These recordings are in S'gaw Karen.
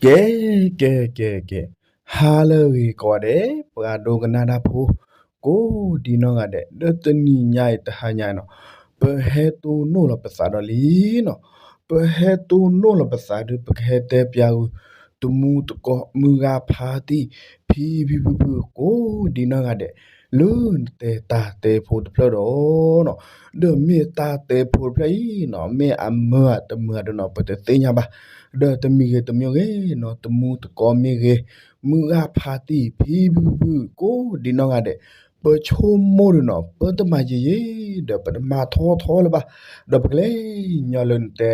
ကဲ ကဲ ကဲ ကဲ, ဟါလၢအဂ့ၤကိးဂၤဒဲး ပှၤဒိကနၣ်တၢ်ဖိ ကိးဒံနီၢ်ဂၤဒဲး ဒီးတနံၤညါအံၤတဟါညါအံၤနီၤ, ပဟဲတိၢ်နီၣ်လီၤပသးဒီးလံနီၤ, ပဟဲတိၢ်နီၣ်လီၤပသးဒီး ပကဟဲတဲပၠးဂုာ် တမူတကိး မုၢ်ဂၤဖါတံၢ် ဖံဖံဖုဖု ကိးဒံနီၢ်ဂၤဒဲး လၢနတဲတၢ်တဲဖိတဖျၢၣ်ဒီးနီၤ, ဒီးမ့ၢ်တၢ်တဲဖိတဖျၢၣ်အံၤနီၤ မ့ၢ်အမုာ်ဧါတမုာ်ဧါဒီးနီၤ ပတသ့ၣ်ညါဘၣ်, ဒီးတမံၤဂ့ၤတမံၤဂ့ၤနီၤ တမူတကိးမ့ၢ်ဂ့ၤ, မုၢ်ဂၤဖါတံၢ် ဖံဖံဖုဖု ကိးဒံနီၢ်ဂၤဒဲး ပဆိကမိၣ်ဒီးနီၤ ပတမၤယံာ်ယံာ် ဒီးပတမၤထီထီလၢၤဘၣ်, ဒီးပကလဲၤညီလၢနတဲ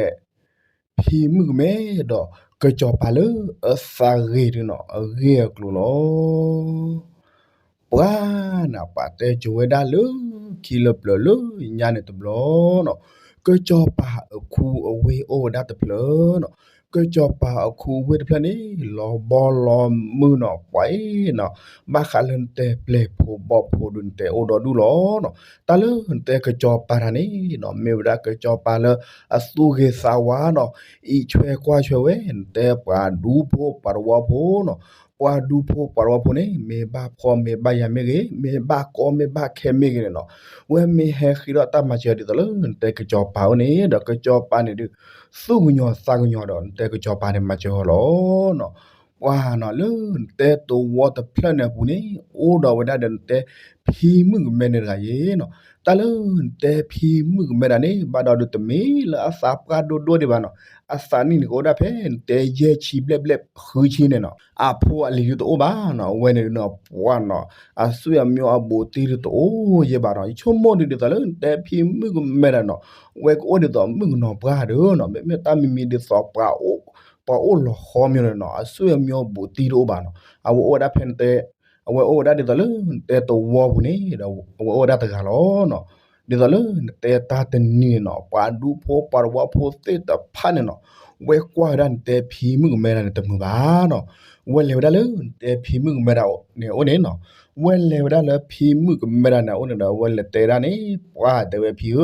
ဖံမုၣ်ကမဲဒီး ကစီၤပၤလၢအသးဂ့ၤဒီးနီၤ အဂ့ၢ်အကျိၤလီၤ. ပှၤနၤ ပှၤတဲစိၤဝဲဒၣ်လၢခံလၢပျၢၤလၢညါန့ၣ်တဘျီနီၤ, ကစီၤပၤအခူအဝ့ၢ်အိၣ်ဝဲဒၣ်တဖျၢၣ်နီၤ, ကစီၤပၤအခူအဝ့ၢ်တဖျၢၣ်န့ၣ် လီၤဘီလီၤမုၢ်နီၤ ပှၤအံၤနီၤ, ဘၣ်ဃးလၢနတဲပျဲၢ်ဖိဘီၣ်ဖိဒီးနတဲအိၣ်ဒီဒူၣ်လီၤနီၤ, တၢ်လၢနတဲကစီၤပၤတၢ်န့ၣ်နီၤ မ့ၢ်ဝဲဒၣ်ကစီၤပၤလၢအသူၣ်ဂ့ၤသးဝါနီၤ, အံးဆွဲကွၢ်ဆွဲဝဲ နတဲပှၤဒူဖိပှၤတဝီဖိနီၤ, ပှၤဒူဖိပှၤတဝီဖိန့ၣ် မ့ၢ်ဘၣ်ဖှီၣ်မ့ၢ်ဘၣ်ယာ်မ့ၢ်ဂ့ၤ, မ့ၢ်ဘၣ်ကီမ့ၢ်ဘၣ်ခဲမ့ၢ်ဂ့ၤန့ၣ်နီၤ, ဝဲမ့ၢ်ဟဲဃ့ထီၣ်တၢ်မၤစၢၤဒ်သိးလၢနတဲကစီၤပၤအိၣ်န့ၣ် ဒီးကစီၤပၤန့ၣ်ဒုး သူၣ်ကညီၤသးကညီၤဒီး နတဲကစီၤပၤန့ၣ်မၤစၢၤအီၤလီၤနီၤ. ပှၤနီၤ လၢနတဲတဝီတဖျၢၣ်န့ၣ်အပူၤန့ၣ် အိၣ်ဒီးဝဲဒၣ်ဒီးနတဲဖံမုၣ်ကမဲန့ၣ်တဂၤယ့နီၤ, တၢ်လၢနတဲဖံမုၣ်ကမဲတၢ်န့ၣ် ဘၣ်ဒီးဒုးတမ့ၢ်လၢအသးပှၢ်ဒိၣ်ဒိၣ်ဒံးဘၣ်နီၤ, အသးနံၣ်န့ၣ်ကအိၣ်ဒၣ်ဖဲနတဲယဲၢ်ဆံဘျဲၣ်ဘျဲၣ်ဃုဆံန့ၣ်နီၤ, အဖိအလံၤဒုးတအိၣ်ဘၣ်နီၤ, အဝဲန့ၣ်ဒုးနီၤ ပှၤနီၤ အသွံၣ်အမံၤအဘူးအတံၢ်ဒုးတအိၣ်ယဲၢ်ဘၣ်နီၤ, ယဆိကမိၣ်ဒုးဒ်သိးလၢနတဲဖံမုၣ်ကမဲတၢ်နီၤ, ဝဲကအိၣ်ဒ်သိးမုၣ်ကနီၤပှၢ်ဒီးနီၤ, မ့မ့ၢ်တၢ်မံၤမံၤဒ်သိး ပှၤအိၣ်လီၤဃီမ့ၢ်နီၤ, အသွံၣ်အမံၤအဘူးအတံၢ်တအိၣ်ဘၣ်နီၤ, အဝဲအိၣ်ဝဲဒၣ်ဖဲနတဲ အဝဲအိၣ်ဝဲဒၣ်ဒ်သိးလၢနတဲတဝီပူၤန့ၣ်ဒီး အဝဲအိၣ်ဝဲဒၣ်တဂၤလီၤနီၤ. ဒ်သိးလၢနတဲတၢ်တနံၤန့ၣ်နီၤ ပှၤဒူဖိပှၤတဝီဖိသ့ၣ်တဖၣ်န့ၣ်နီၤ, ဝဲကွၢ်ဝဲဒၣ်နတဲဖံမုၣ်ကမဲတၢ်န့ၣ်တမုာ်ဘၣ်နီၤ, ဝဲလဲၤဝဲဒၣ်လၢနတဲဖံမုၣ်ကမဲတၢ်န့ၣ်အိၣ်န့ၣ်နီၤ, ဝဲလဲၤဝဲဒၣ်လၢဖံမုၣ်ကမဲတၢ်န့ၣ်အိၣ်န့ၣ်ဒီး ဝဲလဲၤတဲဒၣ်န့ၣ် ပှၤတဲဝဲဖံဧၢ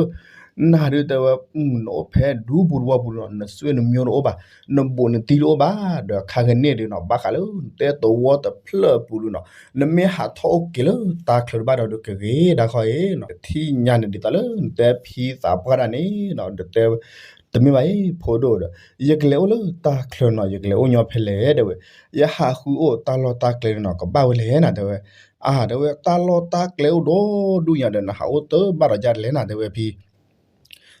နၤဒုးတဲဝဲ နအိၣ်ဖဲဒူပူၤတဝီပူၤန့ၣ်နီၤ, နသွံၣ်နမံၤတအိၣ်ဘၣ်, နဘူးနတံၢ်တအိၣ်ဘၣ်, ဒီးခါကန့ၣ်ဒုးနီၤ ဘၣ်ဃးလၢနတဲတဝီတဖျၢၣ်အပူၤဒုးနီၤ, နမ့ၢ်ဟးထီၣ်အိၣ်က့ၤလၢတၢ်ချၢတဘၣ်ဒီးဒုးကဂ့ၤဒၣ်ခီအံၤနီၤ, တထံၣ်ညါန့ၣ် ဒ်သိးလၢနတဲဖံသးပှၢ်တၢ်န့ၣ်နီၤ ဒီးတဲ တမ့ၢ်ဘၣ်အံၤ ဖိဒိၣ်ဒီး ယကလဲၤအိၣ်လၢတၢ်ချၢနီၤ, ယကလဲၤအိၣ်ညီဖဲလဲၣ် တဲဝဲ, ယဟးဃုအိၣ်တၢ်လီၢ်တၢ်ကျဲန့ၣ်နီၤ ကဘၣ်ဝဲလဲၣ်နၤ တဲဝဲ, အါ တဲဝဲ တၢ်လီၢ်တၢ်ကျဲအိၣ်ဒီဒူၣ်ညါဒီး နဟးအိၣ်တဘၣ်ဒီးယၤတလဲၣ်နၤ တဲဝဲဖံ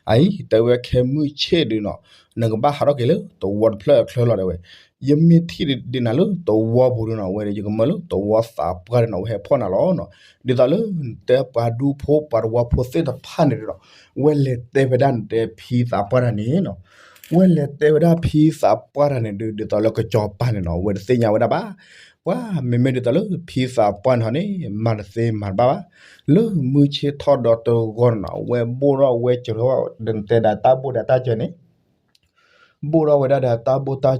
အံၤ တဲဝဲ ခဲမုၢ်ဆ့ၣ်ဒုးနီၤ နကဘၣ်ဟးထီၣ်က့ၤလၢတဝီတဖျၢၣ်အချၢလီၤ တဲဝဲ, ယမ့ၢ်ထံၣ်ဒံးနၤလၢတဝီပူၤဒုးနီၤ ဝဲဒီးယကမၢလၢတဝီသးပှၢ်ဒုးနီၤ ဝဲဟဲဖီၣ်နၤလီၤနီၤ, ဒ်သိးလၢနတဲပှၤဒူဖိပှၤတဝီဖိသ့ၣ်တဖၣ်န့ၣ်ဒုးနီၤ, ဝဲလဲၤတဲဝဲဒၣ်နတဲဖံသးပှၢ်တၢ်န့ၣ်နီၤ, ဝဲလဲၤတဲဝဲဒၣ်ဖံသးပှၢ်တၢ်န့ၣ်ဒုး ဒ်သိးလၢကစီၤပၤန့ၣ်နီၤ ဝဲတသ့ၣ်ညါဝဲဒၣ်ဘၣ်, ပှၤမ့မ့ၢ်ဒ်သိးလၢဖံသးပှၢ်န့ၣ်ဟီန့ၣ် မၤတသ့မၤတဘၣ်ဘၣ်, လၢမုၢ်ဆ့ၣ်ထီၣ်ဒီးတဂီၤန့ၣ်နီၤ ဝဲဘိၣ်ထီၣ်ဝဲစၢၤထီၣ် ဒီးနတဲဒၣ်တၢ်ဘိၣ်ဒီးတၢ်စၢၤန့ၣ် ဘိၣ်ထီၣ်ဝဲဒၣ်ဒီးတၢ်ဘိၣ်တၢ်စၢၤဝံၤတ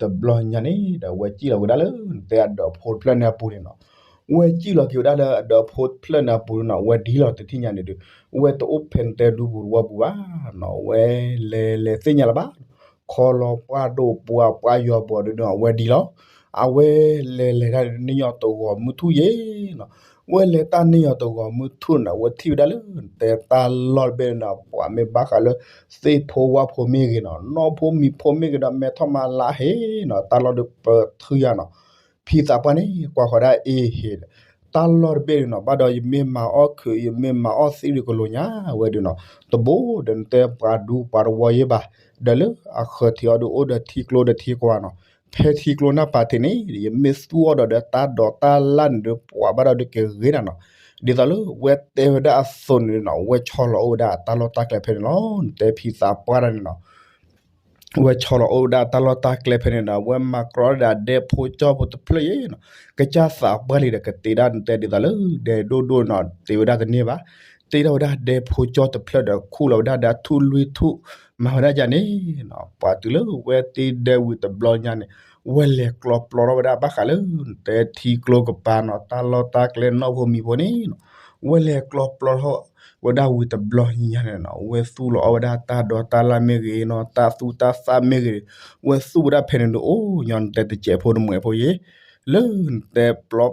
ဘျီညါန့ၣ်ဒီး ဝဲစံၣ်လီၤက့ၤဝဲဒၣ်လၢနတဲအဒၢးဖိတဖျၢၣ်န့ၣ်အပူၤန့ၣ်နီၤ, ဝဲစံၣ်လီၤက့ၤဝဲဒၣ်လၢအဒၢးဖိတဖျၢၣ်န့ၣ်အပူၤန့ၣ်နီၤ ဝဲဒ်လီၤတထံၣ်ညါန့ၣ်ဒီး ဝဲတအိၣ်ဖဲနတဲဒူပူၤတဝီပူၤဘၣ်နီၤ, ဝဲလဲၤလဲၤသ့ၣ်ညါလၢၤဘၣ်, ခီလီၤပှၢ်ဒိၣ်ပှၢ်ပှၢ်ယွၤပှၢ်ဒုးနီၤ ဝဲဒ်လီၤ, အဝဲလဲၤလဲၤတၢ်ဒုးန့ၣ်ညီတဂီၤမုၢ်ထူၣ်ယဲနီၤ, ဝဲလဲၤတၢ်န့ၣ်ညီတဂီၤမုၢ်ထူၣ်န့ၣ် ဝဲထံၣ်ဝဲဒၣ်လၢနတဲတၢ်လီၢ်တဘ့ၣ်န့ၣ်နီၤ ပှၤမ့ၢ်ဘၣ်ဃးလၢ သ့ၣ်ဖိဝၣ်ဖိမ့ၢ်ဂ့ၤနီၤ နီၢ်ဖိမံၤဖိမ့ၢ်ဂ့ၤဒီး မဲထီၣ်မၤလါဟ့နီၤ တၢ်လီၢ်ဒုးပထုးယၤနီၤ, ဖံသးပှၢ်န့ၣ် ကွၢ်ဃီၤဒၣ်အ့ဟ့ တၢ်လီၢ်တဘ့ၣ်ဒုးနီၤ ဘၣ်ဒီးယမ့ၢ်မၤအီၣ်ခုး ယမ့ၢ်မၤအီၣ်သံးဒုးကလိာ်ညါဝဲဒုးနီၤ, တဘိဒီးနတဲပှၤဒူပှၤတဝီယဲဘၣ်, ဒီးလၢအဃၢၤထံးအီၤဒုးအိၣ်ဒီးထံကျိဒီးထံကွၢ်နီၤ, ဖဲထံကျိနၢ်ပၤထံးန့ၣ် ယမ့ၢ်သူအီၤဒီးဒီးတၢ်ဒိးတၢ်လၢ်န့ၣ်ဒုး ပှၤဘၣ်ဒီးဒုးကဂ့ၤနၤနီၤ, ဒ်သိးလၢဝဲတဲဝဲဒၣ်အသိးန့ၣ်နီၤ ဝဲဆီလီၤအိၣ်ဝဲဒၣ်တၢ်လီၢ်တၢ်ကျဲဖဲန့ၣ်လီၤ, နတဲဖံသးပှၢ်တၢ်န့ၣ်နီၤ ဝဲဆီလီၤအိၣ်ဝဲဒၣ်တၢ်လီၢ်တၢ်ကျဲဖဲန့ၣ်ဒီး ဝဲမၤကြီဒၣ်ဒဲဖိကၠီဖိတဖျၢၣ်ယဲနီၤ, ကစၢ်သးပှၢ်လံဒီးကတ့ဒၣ်နတဲဒ်သိးလၢ ဒဲဒိၣ်ဒိၣ်နီၤ တ့ဝဲဒၣ်တန့ၢ်ဘၣ်, တ့ထီၣ်ဝဲဒၣ်ဒဲဖိကၠီတဖျၢၣ်ဒီး ခူၣ်လီၤဝဲဒၣ်ဒီးထူၣ်လွံၢ်ထူၣ်, မၤဝဲဒၣ်ယၤန့ၣ်နီၤ ပှၤတုၤလၢဝဲတ့ဒဲဝံၤတဘျီညါန့ၣ် ဝဲလဲၤကျီပျီထီၣ်ဝဲဒၣ်ဘၣ်ဃးလၢ နတဲထံကျိကပၤနီၤ တၢ်လီၢ်တၢ်ကျဲနီၣ်ဖိမံၤဖိန့ၣ်နီၤ ဝဲလဲၤကျီပျီထီၣ်ဝဲဒၣ်ဝံၤတဘျီညါန့ၣ်နီၤ, ဝဲသူၣ်လီၤအီၣ်ဝဲဒၣ်တၢ်ဒီတၢ်လၣ်မ့ၢ်ဂ့ၤနီၤ, တၢ်သူတၢ်သၣ်မ့ၢ်ဂ့ၤ, ဝဲသူၣ်ဝဲဒၣ်ဖဲန့ၣ်ဒီး အိၣ်ညီနတဲတစဲးဖိတမှဲးဖိယ့ၣ်, လၢနတဲပျီ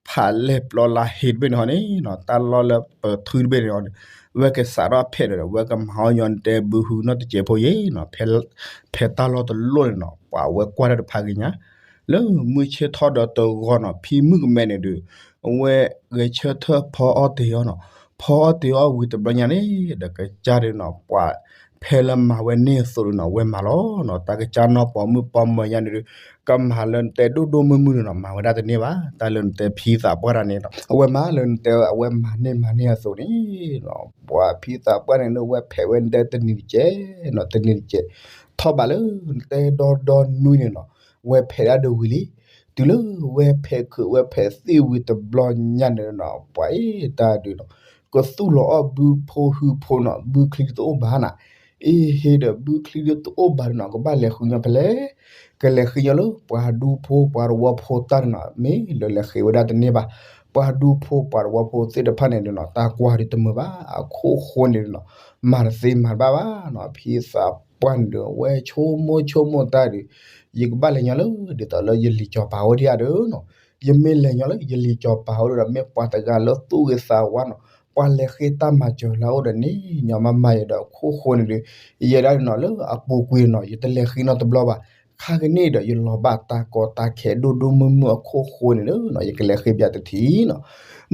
ဖးလဲၢ်ပျီလါဟ့တဘ့ၣ်န့ၣ်ဟီန့ၣ်နီၤ, တၢ်လီၢ်လၢပထုတဘ့ၣ်န့ၣ်ဟီန့ၣ်, ဝဲကစးထီၣ်ဖဲးဒီး ဝဲကမၤအီၣ်ညီနတဲဘုဟုနီၢ်တစဲးဖိယ့ၣ်နီၤ, ဖဲတၢ်လီၢ်တလီၢ်န့ၣ်နီၤ, ပှၤဝဲကွၢ်တၢ်တဖးဂ့ၤညါ လၢမုၢ်ဆ့ၣ်ထီၣ်ဒီးတဂီၤနီၤ, ဖံမုၣ်ကမဲန့ၣ်ဒီး အဝဲဂဲၤဆၢထၢၣ်ဖီအီၣ်တ့ၤအီၣ်နီၤ, ဖီအီၣ်တ့ၤအီၣ်ဝံၤတဘျီညါန့ၣ် ဒီးကစၢ်ဒုးနီၤ, ပှၤဖဲလၢမၤဝဲန့ၢ်အသိးဒီးနီၤ, ဝဲမၤလီၤနီၤ, တၢ်ကစၢ်နီၢ်ပိာ်မုၣ်ပိာ်မၢၤညါန့ၣ်ဒီး ကမၤလၢနတဲဒိၣ်ဒိၣ်မုၢ်မုၢ်န့ၣ်နီၤ, မၤဝဲဒၣ်တန့ၢ်ဘၣ်, တၢ်လၢနတဲဖံသးပှၢ်တၢ်န့ၣ်နီၤ, အဝဲမၤလၢနတဲအဝဲမၤန့ၢ်မၤန့ၢ်အသိးန့ၣ် ပှၤဖံသးပှၢ်န့ၣ်ဒီး ဝဲဖဲးဝဲနတဲတနံၤတကဲးနီၤ, တနံၤတကဲး, ထီၣ်ဘးလၢနတဲဒီဒီနွံန့ၣ်နီၤ, ဝဲဖဲးဒၣ်ဒီးဝံၤလံ, တုၤလၢဝဲဖဲးခုးဝဲဖဲးသံၣ်ဝံၤတဘျီညါန့ၣ်နီၤ, ပှၤအ့ၣ်တၢ်ဒုးနီၤ, ကသူၣ်လီၤအီၣ်ဘုဖိဟုဖိနီၤ, ဘုချံတအိၣ်ဘၣ်နၤ, အ့ဟ့ဒီးဘုချံတအိၣ်ဘၣ်န့ၣ်နီၤ, ကဘၣ်လဲၤဃုညီဖဲလဲၣ်, ကလဲၤဃုညီလၢပှၤဒူဖိပှၤသဝီဖိတၢ်န့ၣ်နီၤ, မ့ၢ်လၢလဲၤဃ့ဝဲဒၣ်တန့ၢ်ဘၣ်, ပှၤဒူဖိပှၤသဝီဖိသ့ၣ်တဖၣ်န့ၣ်ဒီးနီၤ, တၢ်ကွၢ်ဒုးတမုာ်ဘၣ်, အခိၣ်ဃိန့ၣ်ဒီးနီၤ, မၤတသ့မၤတဘၣ်ဘၣ်နီၤ, ဖံသးပှၢ်န့ၣ်ဒီး ဝဲဆိကမိၣ်ဆိကမိၣ်တၢ်ဒီး, ယကဘၣ်လဲၤညီလၢ ဒ်သိးလၢယလံၤစီၤပၤအိၣ်ဒံးဧါဒီးနီၤ, ယမ့ၢ်လဲၤညီလၢယလံၤစီၤပၤအိၣ်ဒီး မ့ၢ်ပှၤတဂၤလၢသူၣ်ဂ့ၤသးဝါနီၤ, ပှၤလဲၤဃ့တၢ်မၤစၢၤလၢအအိၣ်ဒီးန့ၣ် ညီမးမၤယၤဒီးအခိၣ်ဃိန့ၣ်ဒီး, ယဲဒၣ်န့ၣ်နီၤ လၢအပူၤကွံာ်နီၤ ယတလဲၤဃ့နီတဘျီဘၣ်, ခါကန့ၣ်ဒီး ယလီၤဘၣ်တၢ်ကီတၢ်ခဲဒိၣ်ဒိၣ်မုၢ်မုၢ်အခိၣ်ဃိန့ၣ်ဒီးနီၤ ယကလဲၤဃ့ပၠးတထံၣ်နီၤ,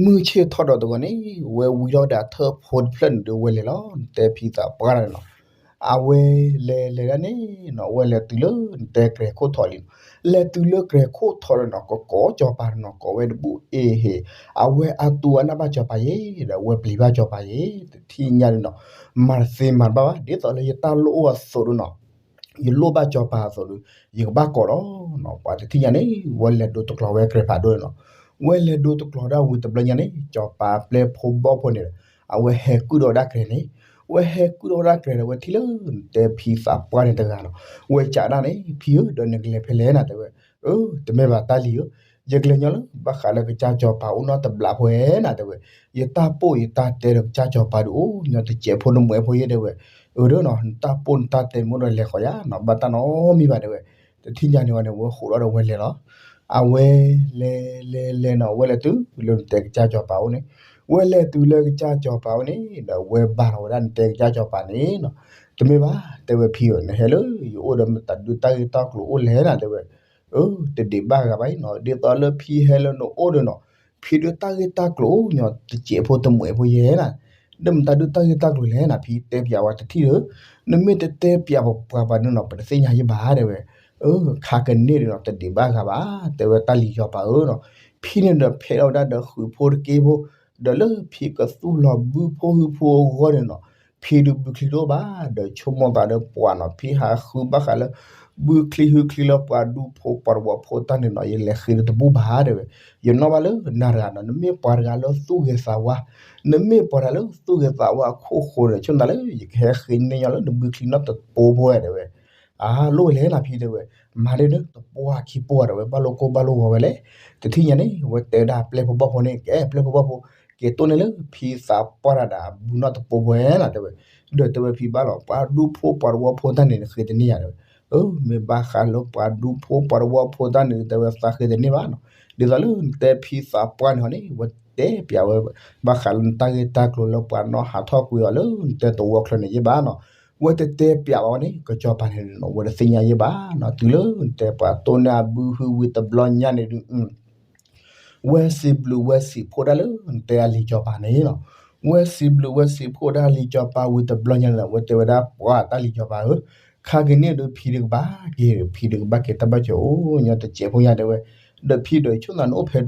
မုၢ်ဆ့ၣ်ထီၣ်ဒီးတဂီၤန့ၣ် ဝဲဝံထီၣ်ဝဲဒၣ်ထၢၣ်ဖိတဖျၢၣ်န့ၣ်ဒီး ဝဲလဲၤလီၤ နတဲဖံသးပှၢ်န့ၣ်နီၤ, အဝဲလဲၤလဲၤဒၣ်န့ၣ်နီၤ ဝဲလဲၤတုၤလၢနတဲကြဲၤခိၣ်ထီးလံနီၤ, လဲၤတုၤလၢကြဲၤခိၣ်ထီးန့ၣ်နီၤ ကကိးစီၤပၤန့ၣ်နီၤ ကိးဝဲတဘူၣ်အ့ဟ့ၣ်, အဝဲအါတူၢ်အနၢ်ဘၣ်စီၤပၤယ့ၣ် ဒီးအဝဲပျံၤဘၣ်စီၤပၤယ့ၣ် တထံၣ်ညါန့ၣ်နီၤ, မၤတသ့မၤတဘၣ်ဘၣ် ဒ်သိးလၢယတၢ်လိၣ်အသိးဒီးနီၤ ယလိၣ်ဘၣ်စီၤပၤအသိးဒီး ယကဘၣ်ကိးလီၤနီၤ, ပှၤတထံၣ်ညါန့ၣ် ဝဲလဲၤဒိတကျိၤဝဲကြဲၤဖးဒိၣ်န့ၣ်နီၤ, ဝဲလဲၤဒိတကျိၤဒၣ်ဝံၤတဘျီညါန့ၣ် စီၤပၤပျဲၢ်ဖိဘီၣ်ဖိန့ၣ်ဒီး အဝဲဟဲကုၢ်ဒီးဝဲဒၣ်ကြဲၤန့ၣ်, ဝဲဟဲကုၢ်ဒီးဝဲဒၣ်ကြဲၤဒီး ဝဲထံၣ်လၢနတဲဖံသးပှၢ်န့ၣ်တဂၤနီၤ, ဝဲစံးဒၣ်န့ၣ် ဖံဧၢ ဒီးနကလဲၤဖဲလဲၣ်နၤ တဲဝဲ, အၢ တမ့ၢ်ဘၣ်တၢ်လံၤဧၢ, ယကလဲၤညီလၢ ဘၣ်ဃးလၢကစၢ်စီၤပၤအိၣ်နီတဘျီဖိဧါနၤ တဲဝဲ, ယတၢ်ပိၢ်ယတၢ်တဲဒီးကစၢ်စီၤပၤဒုးအိၣ်ညီတစဲးဖိတမှဲးဖိယ့ၣ် တဲဝဲ, အၢ ဒီးနီၤ နတၢ်ပိၢ်နတၢ်တဲမ့ၢ်အိၣ်ဒီးလဲၤဃီၤယါနီၤ ဘၣ်တၢ်နီတမံၤဘၣ် တဲဝဲ, တထံၣ်ညါန့ၣ်ဝဲန့ၣ် ဝဲဃိးဒီးဝဲလဲၤလီၤ, အဝဲလဲၤလဲၤလဲၤနီၤ ဝဲလဲၤတုၤလၢနတဲကစၢ်စီၤပၤအိၣ်န့ၣ်, ဝဲလဲၤတုၤလၢကစၢ်စီၤပၤအိၣ်န့ၣ် ဒီးဝဲဘၣ်ထီၣ်ဝဲဒၣ်နတဲကစၢ်စီၤပၤန့ၣ်နီၤ, တမ့ၢ်ဘၣ် တဲဝဲဖံဧၢ နဟဲလၢယအိၣ်ဒီးမတၤဒုးတၢ်ဂ့ၢ်တၢ်ကျိၤအိၣ်လဲၣ်နၤ တဲဝဲ, အၢ တဒံးဘၣ်ဂၤဘၣ်အံၤနီၤ ဒ်သိးလၢဖံဟဲလၢနအိၣ်ဒီးနီၤ, ဖံဒုးတၢ်ဂ့ၢ်တၢ်ကျိၤအိၣ်ညီတစဲးဖိတမှဲးဖိယဲၢ်နၤ, ဒီးမတၤဒုးတၢ်ဂ့ၢ်တၢ်ကျိၤလဲၣ်နၤ ဖံတဲပၠးဝဲတထံၣ်ဒီး, နမ့ၢ်တတဲပၠးပပှၤဘၣ်န့ၣ်နီၤ ပတသ့ၣ်ညါယဘၣ် တဲဝဲ, အၢ ခါကန့ၣ်ဒီးနီၤ တဒံးဘၣ်ဂၤဘၣ် တဲဝဲတၢ်လံၤစီၤပၤဧၢနီၤ, ဖံန့ၣ်ဒီးဖဲးထီၣ်ဝဲဒၣ်ဒီးဃုာ်ဖိတက့ဖိ, ဒီးလၢဖံကသူၣ်လီၤဘုဖိဟုဖိအဂီၢ်န့ၣ်နီၤ, ဖံဒုးဘုချံတအိၣ်ဘၣ် ဒီးဆိကမိၣ်သးဒီးပှၤနီၤ ဖံဟးဃုဘၣ်ဃးလၢ ဘုချံဟုချံလၢပှၤဒူဖိပှၤသဝီဖိတၢ်န့ၣ်နီၤ ယလဲၤဃ့ဒီးတဘူၣ်ဘၣ် တဲဝဲ, ယနီၣ်ဘၣ်လၢနၤတဂၤနီၤ နမ့ၢ်ပှၤတဂၤလၢသူၣ်ဂ့ၤသးဝါ, နမ့ၢ်ပှၤတဂၤလၢသူၣ်ဂ့ၤသးဝါအခိၣ်ဃိန့ၣ် ဆိကမိၣ်သးလၢ ယကဟဲဃ့န့ၢ်ညီလၢနဘုချံနီတပိဖိဧါ တဲဝဲ, အၢ လိၣ်ဝဲလဲၣ်နၤဖံ တဲဝဲ, မၤဒ်န့ၣ် တပိာ်ခံပိာ်ဒီးဝဲ ဘၣ်လိၣ်ကိၢ်ဘၣ်လိၣ်ဂီၤဝဲလဲၣ်, တထံၣ်ညါန့ၣ် ဝဲတဲဒၣ်ပျဲၢ်ဖိဘီၣ်ဖိန့ၣ် ကဲပျဲၢ်ဖိဘီၣ်ဖိ, က့ၤတိၢ်န့ၢ်လၢဖံသးပှၢ်တၢ်ဒီးဘုနီတပိဖိဧါနီၤ တဲဝဲ, ဒီးတဲဝဲဖံဘၣ်လီၤ ပှၤဒူဖိပှၤသဝီဖိတၢ်န့ၣ် နဃ့တန့ၢ်ယၤ တဲဝဲ, အၢ မ့ၢ်ဘၣ်ဃးလၢပှၤဒူဖိပှၤသဝီဖိတၢ်န့ၣ် တဲဝဲသးဃ့တန့ၢ်ဘၣ်နီၤ, ဒ်သိးလၢနတဲဖံသးပှၢ်န့ၣ်ဟီန့ၣ် ဝဲတဲပၠးဝဲ ဘၣ်ဃးလၢနတၢ်ဂ့ၢ်တၢ်ကျိၤလၢပှၤနီၣ်ဟးထီၣ်ကွံာ်အီၤလၢနတဲသဝီချၢန့ၣ်ယဲၢ်ဘၣ်နီၤ, ဝဲတတဲပၠးဘၣ်ဝဲန့ၣ် ကစီၤပၤန့ၣ် ဝဲတသ့ၣ်ညါယဲၢ်ဘၣ်နီၤ, တုၤလၢနတဲပှၤတိၢ်န့ၢ်အဘုဟုဝံၤတဘျီညါန့ၣ်ဒုး ဝဲစံးဘျုးဝဲစံးဖှိၣ်ဒၣ်လၢနတဲအလံၤစီၤပၤန့ၣ်လီၤ. ဝဲစံးဘျုးဝဲစံးဖှိၣ်ဒၣ်လံၤစီၤပၤဝံၤတဘျီညါန့ၣ်လီၤ, ဝဲတဲဝဲဒၣ်ပှၤတၢ်လံၤစီၤပၤဧၢ, ခါက့ၤန့ၣ်ဒီးဖံဒုးကဘၣ်က့ၤ, ဖံဒုးကဘၣ်က့ၤတၢ်ဘၣ်စၢၤအိၣ်ညီတစဲးဖိညါ တဲဝဲ, ဒီးဖံဒီးဆိကမိၣ်သး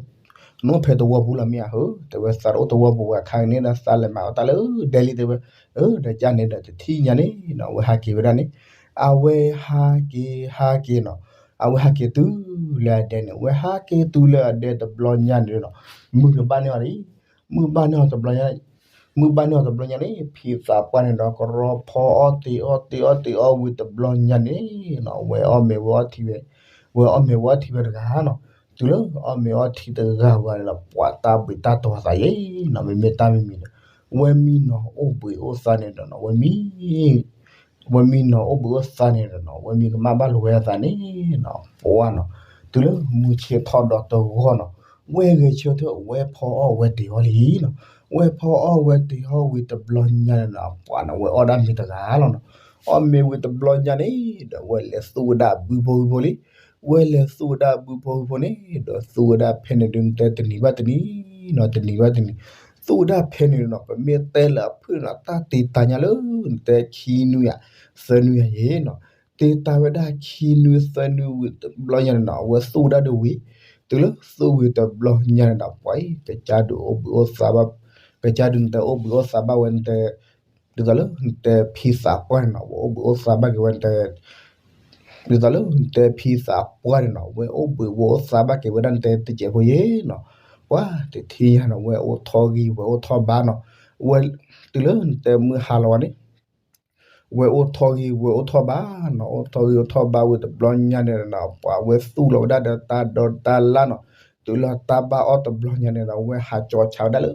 နအိၣ်ဖဲသဝီပူၤလီၤမ့ၢ်ဧါဧၢ, တဲဝဲသးတအိၣ်သဝီပူၤဘၣ် ခါက့ၤန့ၣ်ဒီးသးလဲၤမၤအီၣ်တၢ်လၢဒဲလံ တဲဝဲ, အၢ ဒီးကန့ၣ်ဒီးတထံၣ်ညါန့ၣ်နီၤ အဝဲဟးက့ၤဝဲဒၣ်န့ၣ်, အဝဲဟးက့ၤဟးက့ၤနီၤ, အဝဲဟးက့ၤတုၤလၢအဒဲန့ၣ်, အဝဲဟးက့ၤတုၤလၢအဒဲတဘျီညါန့ၣ်နီၤ, မုၢ်ကဘၣ်န့ၢ်အီၤလံ, မုၢ်ဘၣ်န့ၢ်အီၤတဘျီညါ မုၢ်ဘၣ်န့ၢ်အီၤတဘျီညါန့ၣ် ဖံသးပှၢ်န့ၣ်ဒီး ကရီဖီအီၣ်တ့ၤအီၣ်တ့ၤအီၣ်တ့ၤအီၣ်ဝံၤတဘျီညါန့ၣ်နီၤ, ဝဲအီၣ်မ့ၤဝဲအီထံဝဲ, ဝဲအီၣ်မ့ၤဝဲအီထံဝဲတဂၤနီၤ, တုၤလၢအီၣ်မ့ၤအီထံတဂၤဝဲန့ၣ်ဒီး ပှၤတၢ်ဘှံးတၢ်တီၤသးယဲနီၤ, မ့မ့ၢ်တၢ်မံၤမံၤဒီး ဝဲမံနီၤအိၣ်ဘှံးအိၣ်သါန့ၣ်ဒီးနီၤ, ဝဲမံ ဝဲမံနီၤအိၣ်ဘှံးအိၣ်သါန့ၣ်ဒီးနီၤ, ဝဲမံကမၣ်ဘၣ်လီၤဝဲအသးန့ၣ်နီၤ, ပှၤနီၤ, တုၤလၢမုၢ်ဆ့ၣ်ထီၣ်ဒီးတဂီၢ်နီၤ, ဝဲဂဲၤဆၢထၢၣ်ဝဲဖီအီၣ်ဝဲတ့ၤအီၣ်လံနီၤ, ဝဲဖီအီၣ်ဝဲတ့ၤအီၣ်ဝံၤတဘျီညါန့ၣ်နီၤ, ပှၤနီၤ ဝဲအီၣ်ဒၣ်မ့ၤတဂၤလီၤနီၤ, အီၣ်မ့ၤဝံၤတဘျီညါန့ၣ်ဒီး ဝဲလဲၤသူၣ်ဝဲဒၣ်ဘုဖိဟံဖိလံ, ဝဲလဲၤသူၣ်ဝဲဒၣ်ဘုဖိဟံဖိန့ၣ်ဒီး သူၣ်ဝဲဒၣ်ဖဲန့ၣ်ဒုး နတဲတနံၤဘၣ်တနံၤနီၤ, တနံၤဘၣ်တနံၤ, သူၣ်ဝဲဒၣ်ဖဲန့ၣ်နီၤ, ပမ့ၢ်တဲလၢအဖုၣ်နီၤ, တၢ်တ့ၤတၢ်ညါလၢ နတဲခံနွံဧါ, သၢနွံဧါယဲနီၤ, တ့ၤတၢ်ဝဲဒၣ်ခံနွံသၢနွံဝံၤတဘျီညါန့ၣ်နီၤ, အဝဲသူၣ်ဝဲဒၣ်ဒုးဝံၤ, တုၤလၢသူၣ်ဝံၤတဘျီညါန့ၣ်ဒီး ပှၤအံၤ ကစၢ်ဒုးအိၣ်ဘှံးအိၣ်သါဘၣ်, ကစၢ်ဒုးနတဲအိၣ်ဘှံးအိၣ်သါဘၣ်ဝဲနတဲ ဒ်သိးလၢနတဲဖံသးပှၢ်န့ၣ်နီၤ, ဝဲအိၣ်ဘှံးအိၣ်သါဘၣ်က့ၤဝဲနတဲ, ဒ်သိးလၢနတဲဖံသးပှၢ်န့ၣ်နီၤ, ဝဲအိၣ်ဘှံးဝဲအိၣ်သါဘၣ်က့ၤဝဲဒၣ်နတဲတစဲးဖိယဲနီၤ, ပှၤတထံၣ်ညါနီၤ, ဝဲအိၣ်ထီၣ်ဂံၢ်ဝဲအိၣ်ထီၣ်ဘါနီၤ, ဝဲ, တုၤလၢနတဲမုၢ်ဟါလီၤဝဲန့ၣ် ဝဲအိၣ်ထီၣ်ဂံၢ် ဝဲအိၣ်ထီၣ်ဘါနီၤ, အိၣ်ထီၣ်ဂံၢ်အိၣ်ထီၣ်ဘါဝံၤတဘျီညါန့ၣ်နီၤ, ပှၤဝဲသူၣ်လီၤဝဲဒၣ်ဒီးတၢ်ဒီတၢ်လၣ်နီၤ, တုၤလၢတၢ်ဘၣ်အီၣ်တဘျီညါန့ၣ်ဒီး ဝဲဟးကၠီၤဆါဝဲဒၣ်လၢ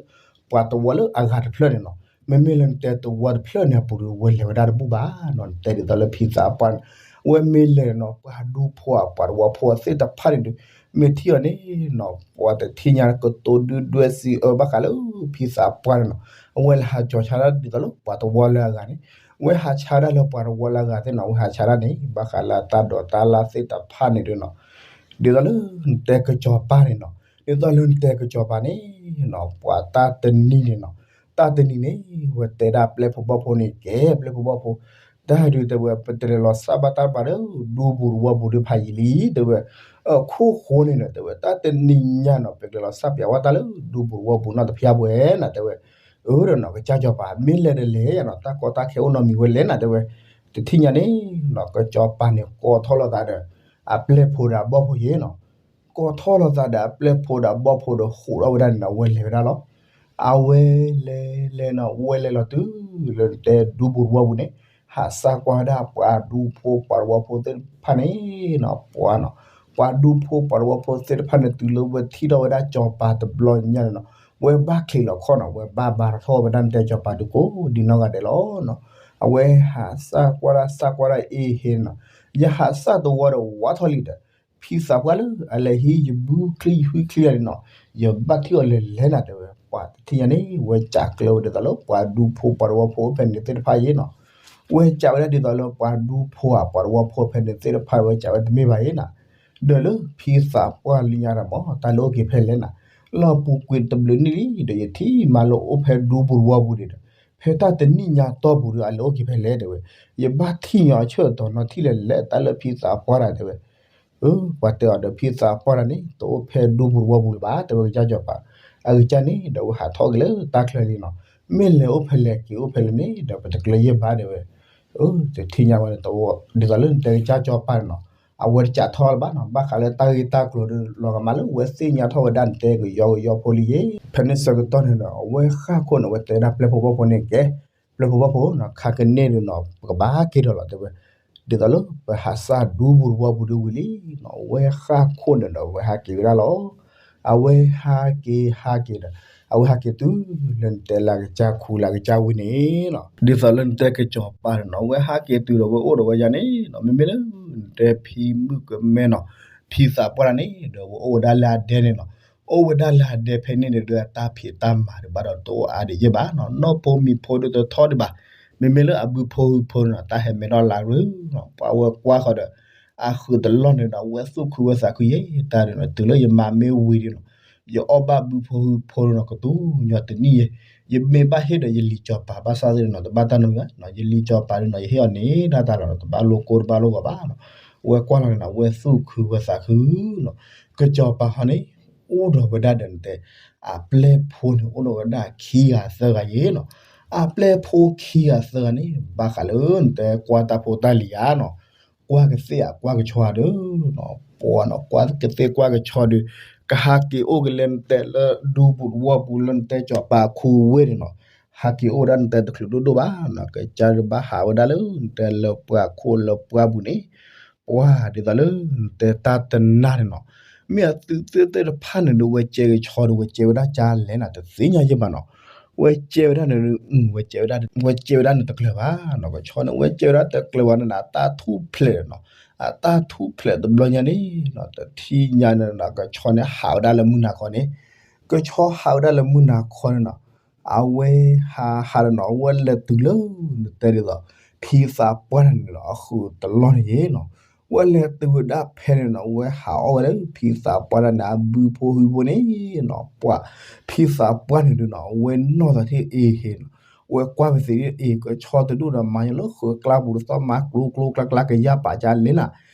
ပှၤတဝီလၢအဂၤတဖျၢၣ်န့ၣ်နီၤ, မ့မ့ၢ်လၢနတဲတဝီတဖျၢၣ်န့ၣ်အပူၤဒီး ဝဲလဲၤဝဲဒၣ်တဘူၣ်ဘၣ်နီၤ, နတဲဒ်သိးလၢဖံသးပှၢ်န့ၣ်, ဝဲမ့ၢ်လဲၤနီၤ ပှၤဒူဖိဧါ ပှၤတဝီဖိသ့ၣ်တဖၣ်န့ၣ်ဒီး မ့ၢ်ထံၣ်အီၤန့ၣ်နီၤ, ပှၤတထံၣ်ညါကတိၤဒုၣ်ဒွဲၣ်စံးအၢဘၣ်ဃးလၢဖံသးပှၢ်န့ၣ်နီၤ, အဝဲလဲၤဟးကၠီၤဆါဒၣ်ဒ်သိးလၢပှၤတဝီလၢအဂၤန့ၣ်, ဝဲဟးဆါဒၣ်လၢပှၤတဝီလၢအဂၤသ့ၣ်နီၤ, ဝဲဟးဆါဒၣ်န့ၣ် ဘၣ်ဃးလၢတၢ်ဒိးတၢ်လၣ်သ့ၣ်တဖၣ်န့ၣ်ဒီးနီၤ, ဒ်သိးလၢနတဲကစီၤပၤန့ၣ်နီၤ, ဒ်သိးလၢနတဲကစီၤပၤန့ၣ်နီၤ, ပှၤတၢ်တနံၤန့ၣ်နီၤ, တၢ်တနံၤန့ၣ် ဝဲတဲဒၣ်ပျဲၢ်ဖိဘီၣ်ဖိန့ၣ် ကဲပျဲၢ်ဖိဘီၣ်ဖိ, တၢ်ဒုးတဲဝဲ ပတလဲၤလီၤစၢ်ဘၣ်တၢ်တပၤဒီး ဒူပူၤတဝီပူၤဒုးဖးယံာ်လံ တဲဝဲ, အခိၣ်ဃိန့ၣ်ဒီး တဲဝဲ တၢ်တနံၤညါနီၤ ပကလဲၤလီၤစၢ်ပၠးဝဲတၢ်လၢဒူပူၤတဝီပူၤနီတဖျၢၣ်ပှဲၤနီၤ တဲဝဲ, အၢဒီးနီၤ ကစၢ်စီၤပၤ မ့ၢ်လဲၤဒီးလဲၤယါနီၤ တၢ်ကီတၢ်ခဲအိၣ်နီတမံၤဝဲလဲၣ်နီၤ တဲဝဲ, တထံၣ်ညါန့ၣ်နီၤ ကစၢ်စီၤပၤန့ၣ် ကိးထီၣ်လိာ်သးဒီး အပျဲၢ်ဖိဒီးအဘီၣ်ဖိယဲနီၤ ကိးထီၣ်လိာ်သးဒီးအပျဲၢ်ဖိဒီးအဘီၣ်ဖိဒီးဃိးထီၣ်ဝဲဒၣ်န့ၣ်ဒီး အဝဲလဲၤဝဲဒၣ်လီၤ. အဝဲလဲၤလဲၤနီၤ ဝဲလဲၤလီၤတုၤလၢနတဲဒူပူၤတဝီပူၤန့ၣ် ဟးစၢ်ကွၢ်ဝဲဒၣ်ပှၤဒူဖိပှၤတဝီဖိသ့ၣ်တဖၣ်န့ၣ်နီၤ ပှၤနီၤ ပှၤဒူဖိပှၤတဝီဖိသ့ၣ်တဖၣ်န့ၣ် တုၤလၢဝဲထံၣ်ထီၣ်ဝဲဒၣ်စီၤပၤတဘျီညါန့ၣ်နီၤ ဝဲဘၣ်ချံးလီၤခီၣ်နီၤ ဝဲဘၣ်ဘါထီၣ်ဝဲဒၣ်နတဲစီၤပၤဒုးကိးဒ်နီၢ်ဂၤဒဲးလီၤနီၤ. အဝဲဟးစၢ်ကွၢ်ဒၣ်စၢ်ကွၢ်ဒၣ်အ့ဟ့နီၤ ယဟးစၢ်တဝီဒီးဝးထီၣ်လံဒီး ဖံသးပှၢ်လၢအလဲၤဟံးယဘုချံယဟုချံယါန့ၣ်နီၤ ယဘၣ်ထံၣ်အီၤလဲၤလဲၤနၤတဲဝဲ ပှၤတထံၣ်ညါန့ၣ် ဝဲစံးကျၢၤဝဲဒ်သိးလၢပှၤဒူဖိပှၤတဝီဖိဖဲန့ၣ်သ့ၣ်တဖၣ်ယဲနီၤ ဝဲစံးဝဲဒၣ်ဒ်သိးလၢပှၤဒူဖိဧါ ပှၤတဝီဖိဖဲန့ၣ်သ့ၣ်တဖၣ် ဝဲစံးဝဲတမ့ၢ်ဘၣ်ယဲနီၤ ဒီးလၢဖံသးပှၢ်လၢညါတၢ်မၤ တၢ်လဲၤအိၣ်က့ၤဖဲလဲၣ်နၤ လီၢ်ပူၤကွံာ်တဘျုးနံၣ်လံ ဒီးယထံၣ်မၤလၢအိၣ်ဖဲဒူပူၤတဝီပူၤဒံးဒီး ဖဲတၢ်တနံၣ်ညါတီၢ်ပူၤဒီး အလဲၤအိၣ်က့ၤဖဲလဲၣ်တဲဝဲ ယဘၣ်ထံၣ်ညီအဆၢၣ်တီၤနီၤထံၣ်လဲၤလဲၤတၢ်လၢဖံသးပှၢ်တၢ်တဲဝဲ အၢ ပှၤတဲအီၤဒီးဖံသးပှၢ်တၢ်န့ၣ် တအိၣ်ဖဲဒူပူၤတဝီပူၤလၢၤဘၣ် တဲဝဲကစၢ်စီၤပၤ အကစၢ်န့ၣ်ဒီးဝဲဟးထီၣ်က့ၤလၢတၢ်ချၢလံနီၤ မ့ၢ်လဲၤအိၣ်ဖဲလဲၣ်က့ၤအိၣ်ဖဲလဲၣ်န့ၣ်ဒီး ပတကျၢၤယဲၢ်ဘၣ်တဲဝဲ အၢ တထံၣ်ညါဝဲန့ၣ် ဒ်သိးလၢနတဲကစၢ်စီၤပၤန့ၣ်နီၤ အဝဲတစးထီၣ်လၢၤဘၣ်နီၤ ဘၣ်ဃးလၢတၢ်ဂ့ၢ်တၢ်ကျိၤဒီး လီၤကမၣ်လၢဝဲသ့ၣ်ညါထီၣ်ဝဲဒၣ်နတဲကယီကယီဖိလံယဲ ဖဲန့ၣ်ဆၢကတီၢ်န့ၣ်ဒီး အဝဲဃၣ်ခိၣ်န့ၣ် အဝဲတဲဒၣ်ပျဲၢ်ဖိဘီၣ်ဖိန့ၣ်ကဲ ပျဲၢ်ဖိဘီၣ်ဖိနီၤ ခါကန့ၢ်ဒီးနီၤ ပကဘၣ်က့ၤဒီးလီၤတဲဝဲ ဒ်သိးလၢပဟးစၢ်ဒူပူၤတဝီပူၤဒုးဝံၤလံနီၤ အဝဲဃၣ်ခိၣ်န့ၣ်ဒီး အဝဲဟးက့ၤဝဲဒၣ်လီၤ အဝဲဟးက့ၤဟးက့ၤဒီး အဝဲဟးက့ၤတုၤလၢနတဲလၢအကစၢ်ခူလၢအကစၢ်ဝံၤန့ၣ်နီၤ ဒ်သိးလၢနတဲကစီၤပၤန့ၣ်နီၤ အဝဲဟးက့ၤတုၤဒီး အဝဲအိၣ်ဒီးဝဲယၤန့ၣ်နီၤ မ့မ့ၢ်လၢနတဲဖံမုၣ်ကမဲနီၤ ဖံသးပှၢ်တၢ်န့ၣ်ဒီး အဝဲအိၣ်ဝဲဒၣ်လၢအဒဲန့ၣ်နီၤ အိၣ်ဝဲဒၣ်လၢအဒဲဖဲန့ၣ်န့ၣ်ဒီး အတၢ်ဖံးတၢ်မၤဒံးဘၣ်ဒီး တအိၣ်အါဒံးယဲၢ်ဘၣ်နီၤ နီၢ်ဖိမံၤဖိဒီးတထီၣ်ဒံးဘၣ် မ့မ့ၢ်လၢအဘုဖိဟုဖိန့ၣ်နီၤ တၢ်ဟဲမဲထီၣ်လၢရူနီၤ ပှၤဝဲကွၢ်ဃီဒီး အဃုာ်တလီၢ်န့ၣ်ဒီး အဝဲသူၣ်ခုဝဲသးခုယဲၢ်တၢ်ဒ်နီၤ တုၤလၢယမၤမ့ၢ်ဝံၤဒံးနီၤ ယအီၣ်ဘၣ်ဘုဖိဟုဖိန့ၣ်နီၤ ကတူၢ်ညီတနံၣ်ယဲၢ် ယမ့ၢ်ဘၣ်ဟ့ၣ်ဒီးယလံၤစီၤပၤဘၣ်ဆၣ်သ့ၣ်နီၤ တဘၣ်တၢ်နီတမံၤဘၣ်နီၤ ယလံၤစီၤပၤဒ်နီၤ ယဟ့ၣ်အီၤန့ၣ်ဒၣ်တၢ်လီၤနီၤ တဘၣ်လိၣ်ကိၢ်တဘၣ်လိၣ်ဂီၤဘၣ်နီၤ အဝဲကွၢ်လီၤန့ၣ်နီၤ အဝဲသူၣ်ခုဝဲသးခုနီၤ ကစီၤပၤဟီန့ၣ် အိၣ်ဒီးဝဲဒၣ်ဒီးနတဲ အပျဲၢ်ဖိန့ၣ် အိၣ်ဒီးဝဲဒၣ်ခံဂၤသၢဂၤယဲၢ်နီၤ အပျဲၢ်ဖိခံဂၤသၢဂၤန့ၣ် ဘၣ်ဃးလၢနတဲကွၢ်တၢ်ဖိတၢ်လံၤဧါနီၤ ကွၢ်ကသ့ၣ်အကွၢ်ကဆီဒီးနီၤ ပှၤနီၤ ကွၢ်ကသ့ၣ်ကွၢ်ကဆီဒီး ကဟးက့ၤအိၣ်ကလဲၣ်နတဲလၢဒူပူၤတဝီပူၤလၢနတဲစီၤပၤအခိၣ်ဝဲန့ၣ်နီၤ ဟးက့ၤအိၣ်ဝဲဒၣ်နတဲတချုးဒိၣ်ဒိၣ်ဘၣ်နီၤ ကစၢ်ဒုးဘၣ်ဟးဝဲဒၣ်လၢနတဲလၢပှၤခိၣ်လၢပှၢ်ပူၤန့ၣ် ပှၤဒ်သိးလၢနတဲတၢ်တနါန့ၣ်နီၤ မ့ၢ်အသုးသ့ၣ်တဖၣ်န့ၣ်ဒုး ဝဲကဲကဆီဒီး ဝဲကဲဝဲဒၣ်ကလဲၣ်နၤ တသ့ၣ်ညါယဲၢ်ဘၣ်နီၤ. ဝဲကဲဝဲဒၣ်န့ၣ်ဒုး ဝဲကဲဝဲဒၣ် ဝဲကဲဝဲဒၣ်န့ၣ်တကျၢၤဘၣ်နီၤ. ကဆီန့ၣ် ဝဲကဲဝဲဒၣ်တကျၢၤဘၣ်န့ၣ် အတၢ်ထူၣ်ဖျဲးနီၤ. အတၢ်ထူၣ်ဖျဲးတဘျီညါန့ၣ်နီၤ တထံၣ်ညါန့ၣ်နီၤ ကဆီန့ၣ်ဟးဝဲဒၣ်လၢမုၢ်နၤခီန့ၣ်, ကဆီဟးဝဲဒၣ်လၢမုၢ်နၤခီန့ၣ်နီၤ အဝဲဟးဟးဒီးနီၤ အဝဲလဲၤတုၤလၢ နတဲဒ်သိး ဖံသးပှၢ်န့ၣ်နီၤ အဃုာ်တလီၢ်န့ၣ်ယဲၢ်နီၤ. ဝဲလဲၤတုၤဝဲဒၣ်ဖဲန့ၣ်နီၤ ဝဲဟးအီၣ်ဝဲလၢဖံသးပှၢ်ဒၣ်န့ၣ် အဘုဖိဟုဖိန့ၣ်နီၤ. ပှၤဖံသးပှၢ်န့ၣ်ဒုးနီၤ ဝဲနီၢ်သးထံၣ်အ့ဟ့နီၤ, ဝဲကွၢ်ဝဲသ့ၣ်အ့ ကဆီတဒူၣ်ဒီးမၤညီလၢဃုာ်ကျါပူၤတသီၣ် မၤကျိကျိကျါကျါ ကယၢ်ပာ်ကလဲၣ်နၤ.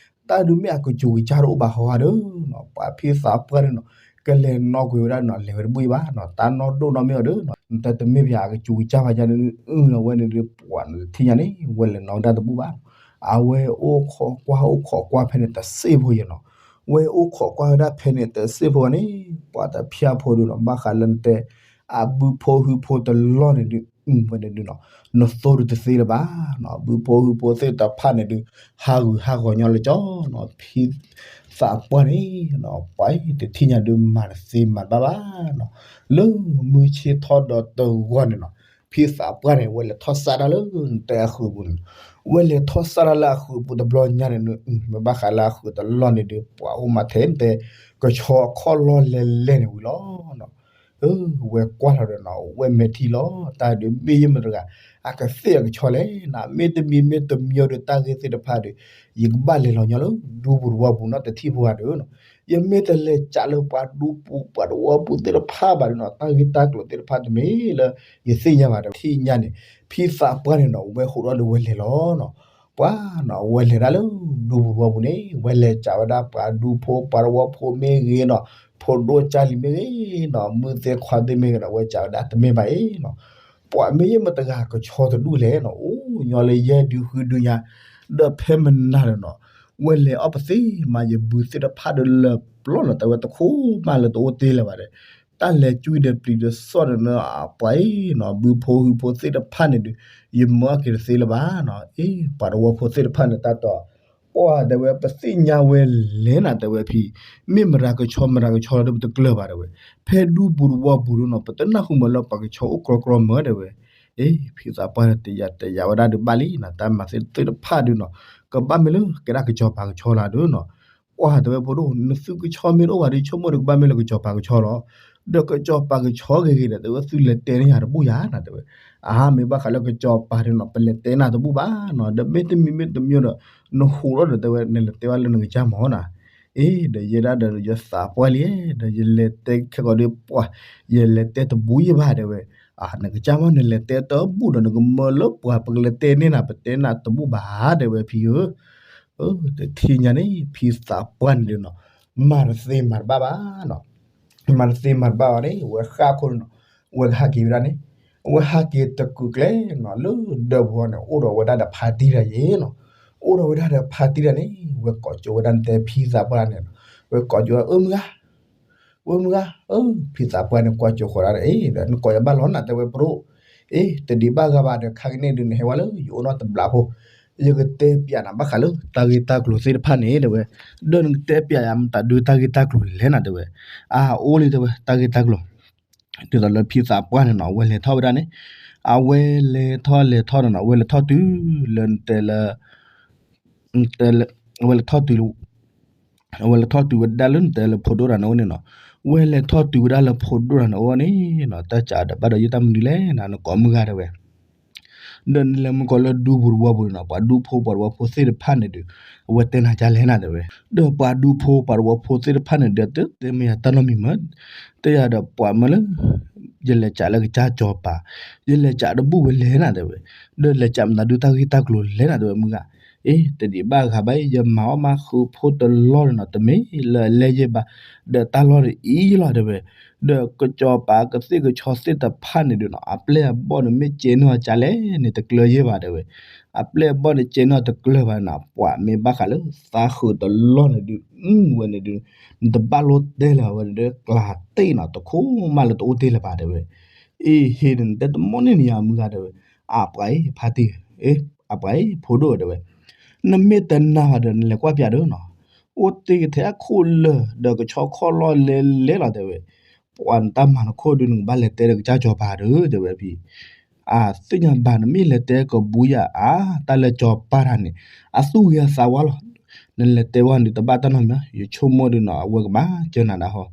တၢ်ဒုးမ့ၢ်အကစူၤကစၢ်တအိၣ်ဘၣ်ဟီဧါဒီးနီၤ ပှၤဖံသးပှၢ်န့ၣ်နီၤ ကလဲၤနီၣ်ကွံာ်ဝဲဒၣ်နီၤ လဲၤဝဲတဘူၣ်အံၤဘၣ်နီၤ. တၢ်နီၣ်ဒိၣ်နီၣ်မ့ၢ်အီၤဒီးနီၤ နတမ့ၢ်ပှၤအကစူၤကစၢ်ဘၣ်ယါန့ၣ် အုနီၤ ဝဲန့ၣ်ဒုး ပှၤနထံၣ်ညါန့ၣ် ဝဲလဲၤနီၣ်ဝဲဒၣ်တဘူၣ်ဘၣ်နီၤ. အဝဲအိၣ်ခိးကွၢ်အိၣ်ခိးကွၢ်ဖဲန့ၣ် တစ့ၢ်ဖိယဲၢ်နီၤ. ဝဲအိၣ်ခိးကွၢ်ဝဲဒၣ်ဖဲန့ၣ် တစ့ၢ်ဖိန့ၣ် ပှၤတဖၠၣ်ဖိဒုးနီၤ ဘၣ်ဃးလၢနတဲ အဘုဖိဟုဖိတလီၢ်န့ၣ်ဒုး ဝဲန့ၣ်ဒုးနီၤ နသိဒုးတသ့လၢၤဘၣ်နီၤ. ဘုဖိဟုဖိသ့ၣ်တဖၣ်န့ၣ်ဒုး ဟးဂူာ်ဟးဂီၤညီလၢကၠီနီၤ ဖံသးပှၢ်န့ၣ်နီၤ ပှၤတထံၣ်ညါဒုး မၤတသ့မၤတဘၣ်ဘၣ်နီၤ. လၢမုၢ်ဆ့ၣ်ထီၣ်ဒီးတဂီၢ်န့ၣ်နီၤ ဖံသးပှၢ်န့ၣ် ဝဲလဲၤထီၣ်စၢ်ဒၣ်လၢနတဲအဃုာ်ပူၤန့ၣ်, ဝဲလဲၤထီၣ်စၢ်ဒၣ်လၢအဃုာ်ပူၤတဘျီညါန့ၣ် မ့ၢ်ဘၣ်ဃးလၢအဃုာ်တလီၢ်န့ၣ်ဒုး ပှၤအိၣ်မးထဲတဲ ကဆီအခီၣ်လီၢ်လဲၤလဲၤန့ၣ်ဝံၤလီၤနီၤ. ဝဲကွၢ်လီၤဒီးနီၤ ဝဲမဲာ်ထံလီၤ တၢ်ဒုးမ့ၢ်ယဲၢ်မတၤတဂၤ အကသ့ၣ်အကဆီလဲၣ်နီၤ. မ့တမံၤမ့တမံၤဒီး တၢ်ဂ့ၢ်သ့ၣ်တဖၣ်ဒီး ယကဘၣ်လဲၤလီၤညီလၢဒူပူၤတဝီပူၤနီတထံၣ်ဖိဧါဒီးနီၤ. ယမ့ၢ်တလဲၤစးလၢပှၤဒူပူၤပှၤတဝီပူၤသ့ၣ်တဖၣ်ဘၣ်ဒီးနီၤ တၢ်ဂ့ၢ်တၢ်ကျိၤသ့ၣ်တဖၣ်တမ့ၢ်လၢ ယသ့ၣ်ညါဘၣ်ဒီး ထံၣ်ညါန့ၣ် ဖံသးပှၢ်န့ၣ်နီၤ ဝဲဟူးထီၣ်ဒီးဝဲလဲၤလီၤနီၤ. ပှၤနီၤ ဝဲလဲၤဒၣ်လၢဒူပူၤတဝီပူၤန့ၣ် ဝဲလဲၤစးဝဲဒၣ်ပှၤဒူဖိပှၤတဝီဖိမ့ၢ်ဂ့ၤနီၤ ဖိဒိၣ်ကၢ်လံၤမ့ၢ်ဂ့ၤနီၤ မုၢ်သ့ၣ်ခွါသ့ၣ်မ့ၢ်ဂ့ၤနီၤ ဝဲစးဝဲဒၣ်တမ့ၢ်ဘၣ်အံၤနီၤ. ပှၤမ့ၢ်ယဲၢ်မတၤတဂၤ ကဆီတဒူၣ်လဲၣ်နီၤ အိၣ်ညီလၢယဲၢ်ဒုးဃုဒုးညါ ဒီးဖဲမနၤဒီးနီၤ ဝဲလဲၤအီၣ်ပသ့ၣ်မၤယဘုသ့ၣ်တဖၣ်ဒီးလၢပျီနီၤ တဲဝဲတခိၣ်မးလၢတအိၣ်တ့ၢ်လၢၤဘၣ်ဒီး တၢ်လဲၤကွံာ်ဒီးပျံၤဒီးစီၣ်ဒီးနီၤ ပှၤအံၤနီၤ ဘုဖိဟုဖိသ့ၣ်တဖၣ်န့ၣ်ဒုး ယမၢအီၣ်က့ၤတသ့လၢၤဘၣ်နီၤ. အ့ ပှၤတဝီဖိသ့ၣ်တဖၣ်န့ၣ် တၢ်တီ ပှၤတဲဝဲ ပသ့ၣ်ညါဝဲလဲၣ်နၤ တဲဝဲဖံ မ့ၢ်မတၤကဆီမတၤကဆီလီၤဒီး ပတကျၢၤဘၣ်တဲဝဲ, ဖဲဒူပူၤတဝီပူၤဒုးနီၤ ပတနၢ်ဟူမးလၢပှၤကဆီအိၣ်ကြီကြီမၢတဲဝဲ. အ့ ဖံသးပှၢ်န့ၣ် တယာ်တယာ်ဝဲဒၣ်ဒုးဘၣ်လံနီၤ တၢ်မၤသ့ၣ်တဖၣ်ဒုးနီၤ ကဘၣ်မ့ၢ်လၢကဲဒၣ်ကစီၤပၤကဆီလီၤဒုးနီၤ. ပှၤတဲဝဲဖိဒိၣ် နသုကဆီမ့ၢ်တအိၣ်ဘၣ်ဒီး ဆိကမိၣ်ဒီးကဘၣ်မ့ၢ်လၢကစီၤပၤကဆီလီၤ. ဒီးကစီၤပၤကဆီဂ့ၤဂ့ၤဒီး တဲဝဲ သုလဲၤတဲန့ၢ်ယၤတဘူၣ်ယၤနၤ တဲဝဲ. အါ မ့ၢ်ဘၣ်ဃးလၢကစီၤပၤဒုးနီၤ ပလဲၤတဲနၤတဘူၣ်ဘၣ်နီၤ ဒီးမ့တမံၤမ့တမံၤဒီး နဟူးထီၣ်ဒီး တဲဝဲ နလဲၤတဲဘၣ်လၢနကစၢ်မၢ်နၤ. အ့ ဒီးယဲဒၣ်ဒီးယသးပှၢ်လံ ဒီးယလဲၤတဲခဲကိာ်ဒီးပှၤ ယလဲၤတဲတဘူၣ်ယဲၢ်ဘၣ် တဲဝဲ. အါ နကစၢ်မၢ် နလဲၤတဲတဘူၣ်ဒီး နကမၢလၢပှၤ ပကလဲၤတဲန့ၢ်နၤ ပတဲနၤတဘူၣ်ဘၣ် တဲဝဲဖံဧၢ. တထံၣ်ညါန့ၣ် ဖံသးပှၢ်န့ၣ်ဒုးနီၤ မၤတသ့မၤတဘၣ်ဘၣ်နီၤ. မၤတသ့မၤတဘၣ်ဘၣ်န့ၣ် ဝဲဃၣ်ခိၣ်န့ၣ်နီၤ ဝဲကဟးက့ၤဝဲဒၣ်န့ၣ် အဝဲဟးက့ၤတကုာ်ကျဲနီၤ လၢဒၢးပူၤန့ၣ် အိၣ်ဒီးဝဲဒၣ်ဒီးဖါတံၢ်တဂၤယဲၢ်နီၤ. အိၣ်ဒီးဝဲဒၣ်ဒီးဖါတံၢ်တဂၤန့ၣ် ဝဲကိးကၠိဝဲဒၣ်နတဲဖံသးပှၢ်န့ၣ်နီၤ ဝဲကိးကၠိဝဲ အၢ မုၢ်ဂၤ ဝဲမုၢ်ဂၤ အၢ ဖံသးပှၢ်န့ၣ် ကွၢ်ကၠိဃီၤဒၣ်ဒီး အ့ ဒီးနကိးယၤဘၣ်လီၤနၤ တဲဝဲပဒိၣ်. အ့ တဒံးဘၣ်ဂၤဘၣ်ဒီး ခါကန့ၣ်ဒုး နဟဲဝဲလၢယအိၣ်နီတဘျီဖိ ယကတဲပျးနၤဘၣ်ဃးလၢတၢ်ဂ့ၢ်တၢ်ကျိၤသ့ၣ်တဖၣ်န့ၣ် တဲဝဲ. ဒီးနကတဲပျးယၤမတၤဒုးတၢ်ဂ့ၢ်တၢ်ကျိၤလဲၣ်နၤ တဲဝဲ. အါ အိၣ်လံ တဲဝဲ တၢ်ဂ့ၢ်တၢ်ကျိၤ ဒ်သိးလၢဖံသးပှၢ်န့ၣ်နီၤ အဝဲလဲၤထီၣ်ဝဲဒၣ်န့ၣ် အဝဲလဲၤထီၣ်လဲၤထီၣ်ဒီးနီၤ အဝဲလဲၤထီၣ်တုၤလၢနတဲလၢ အဝဲလဲၤထီၣ်တုၤ အဝဲလဲၤထီၣ်တုၤဝဲဒၣ်လၢနတဲလၢဖိဒိၣ်တဂၤန့ၣ်အအိၣ်န့ၣ်နီၤ. ဝဲလဲၤထီၣ်တုၤဝဲဒၣ်လၢဖိဒိၣ်တဂၤန့ၣ်အအိၣ်န့ၣ်နီၤ တၢ်စးဒီးဘၣ်ဒီးယတၢ်မနုၤလဲၣ်နၤ နကိးမုၢ်ဂၤ တဲဝဲ. ဒီးနလဲၤမုၢ်ကီးလၢဒူပူၤတဝီပူၤန့ၣ်နီၤ ပှၤဒူဖိပှၤတဝီဖိသ့ၣ်တဖၣ်န့ၣ်ဒီး အဝဲတဲနၤဒ်လဲၣ်နၤ တဲဝဲ. ဒီးပှၤဒူဖိပှၤတဝီဖိသ့ၣ်တဖၣ်န့ၣ်ဒီး တတဲမ့ၢ်ယၤတၢ်နီတမံၤမး တဲယၤဒီးပှၤမၢလၢ ယလဲၤစးလၢကစၢ်စီၤပၤ ယလဲၤစးတဘူၣ်ဝဲလဲၣ်နၤ တဲဝဲ. ဒီးလဲၤစးမတၤဒုးတၢ်ဂ့ၢ်တၢ်ကျိၤလဲၣ်နၤ တဲဝဲ မုၢ်ဂၤ. အ့ တဒံးဘၣ်ဂၤဘၣ်အံၤ ယမၤအီၣ်မၤဃုာ်ဖိတလီၢ်န့ၣ်နီၤ တမ့ၢ်လၢအလဲၢ်ယဲၢ်ဘၣ် ဒီးတၢ်လီၢ်တအံၤလီၤ တဲဝဲ. ဒီးကစီၤပၤကသ့ၣ်ကဆီသ့ၣ်တဖၣ်န့ၣ်ဒီးနီၤ အပျဲၢ်အဘီၣ်န့ၣ် မ့ၢ်ကဲန့ၢ်အီၤကလဲၣ်န့ၣ် တကျၢၤယဲၢ်ဘၣ် တဲဝဲ. အပျဲၢ်အဘီၣ်န့ၣ် ကဲန့ၢ်အီၤတကျၢၤဘၣ်နၤ ပှၤမ့ၢ်ဘၣ်ဃးလၢသးဃုာ်တလီၢ်န့ၣ်ဒုး အုဝဲန့ၣ်ဒုး နတဘၣ်လိတဲလၢၤဝဲန့ၣ်ဒီး ကျးတ့ၢ်နီၤ တခိၣ်မးလၢတအိၣ်တ့ၢ်လၢၤဘၣ် တဲဝဲ. အ့ ဟ့ၣ်န့ၣ် နတဲတမီၢ်န့ၢ်နၤ မုၢ်ဂၤ တဲဝဲ. အပှၤအံၤ ဖါတံၢ် အပှၤအံၤ ဖိဒိၣ် တဲဝဲ. နမ့ၢ်တနာ်ဘၣ်ဒီး နလဲၤကွၢ်ပျးဒီးနီၤ အိၣ်တ့ၢ်ကထဲအခိၣ်လၢာ် ဒီးကဆီခီၣ်လီၢ်လဲလဲလီၤ တဲဝဲ. ပှၤနတၢ်မၤနခိၣ်ဒုး နကဘၣ်လဲၤတဲဒီးကစၢ်စီၤပၤဒီး တဲဝဲဖံ. အါ သ့ၣ်ညါဘၣ် နမ့ၢ်လဲၤတဲကဘှံးယၤအါ တၢ်လၢစီၤပၤတၢ်န့ၣ် အသူၣ်ဂ့ၤအသးဝါလီၤ. နလဲၤတဲဝဲန့ၣ် တဘၣ်တၢ်နီတမံၤ, ယဆိကမိၣ်ဒုးနီၤ အဝဲကဘၣ်စၢနၤဒၣ်ဟီ.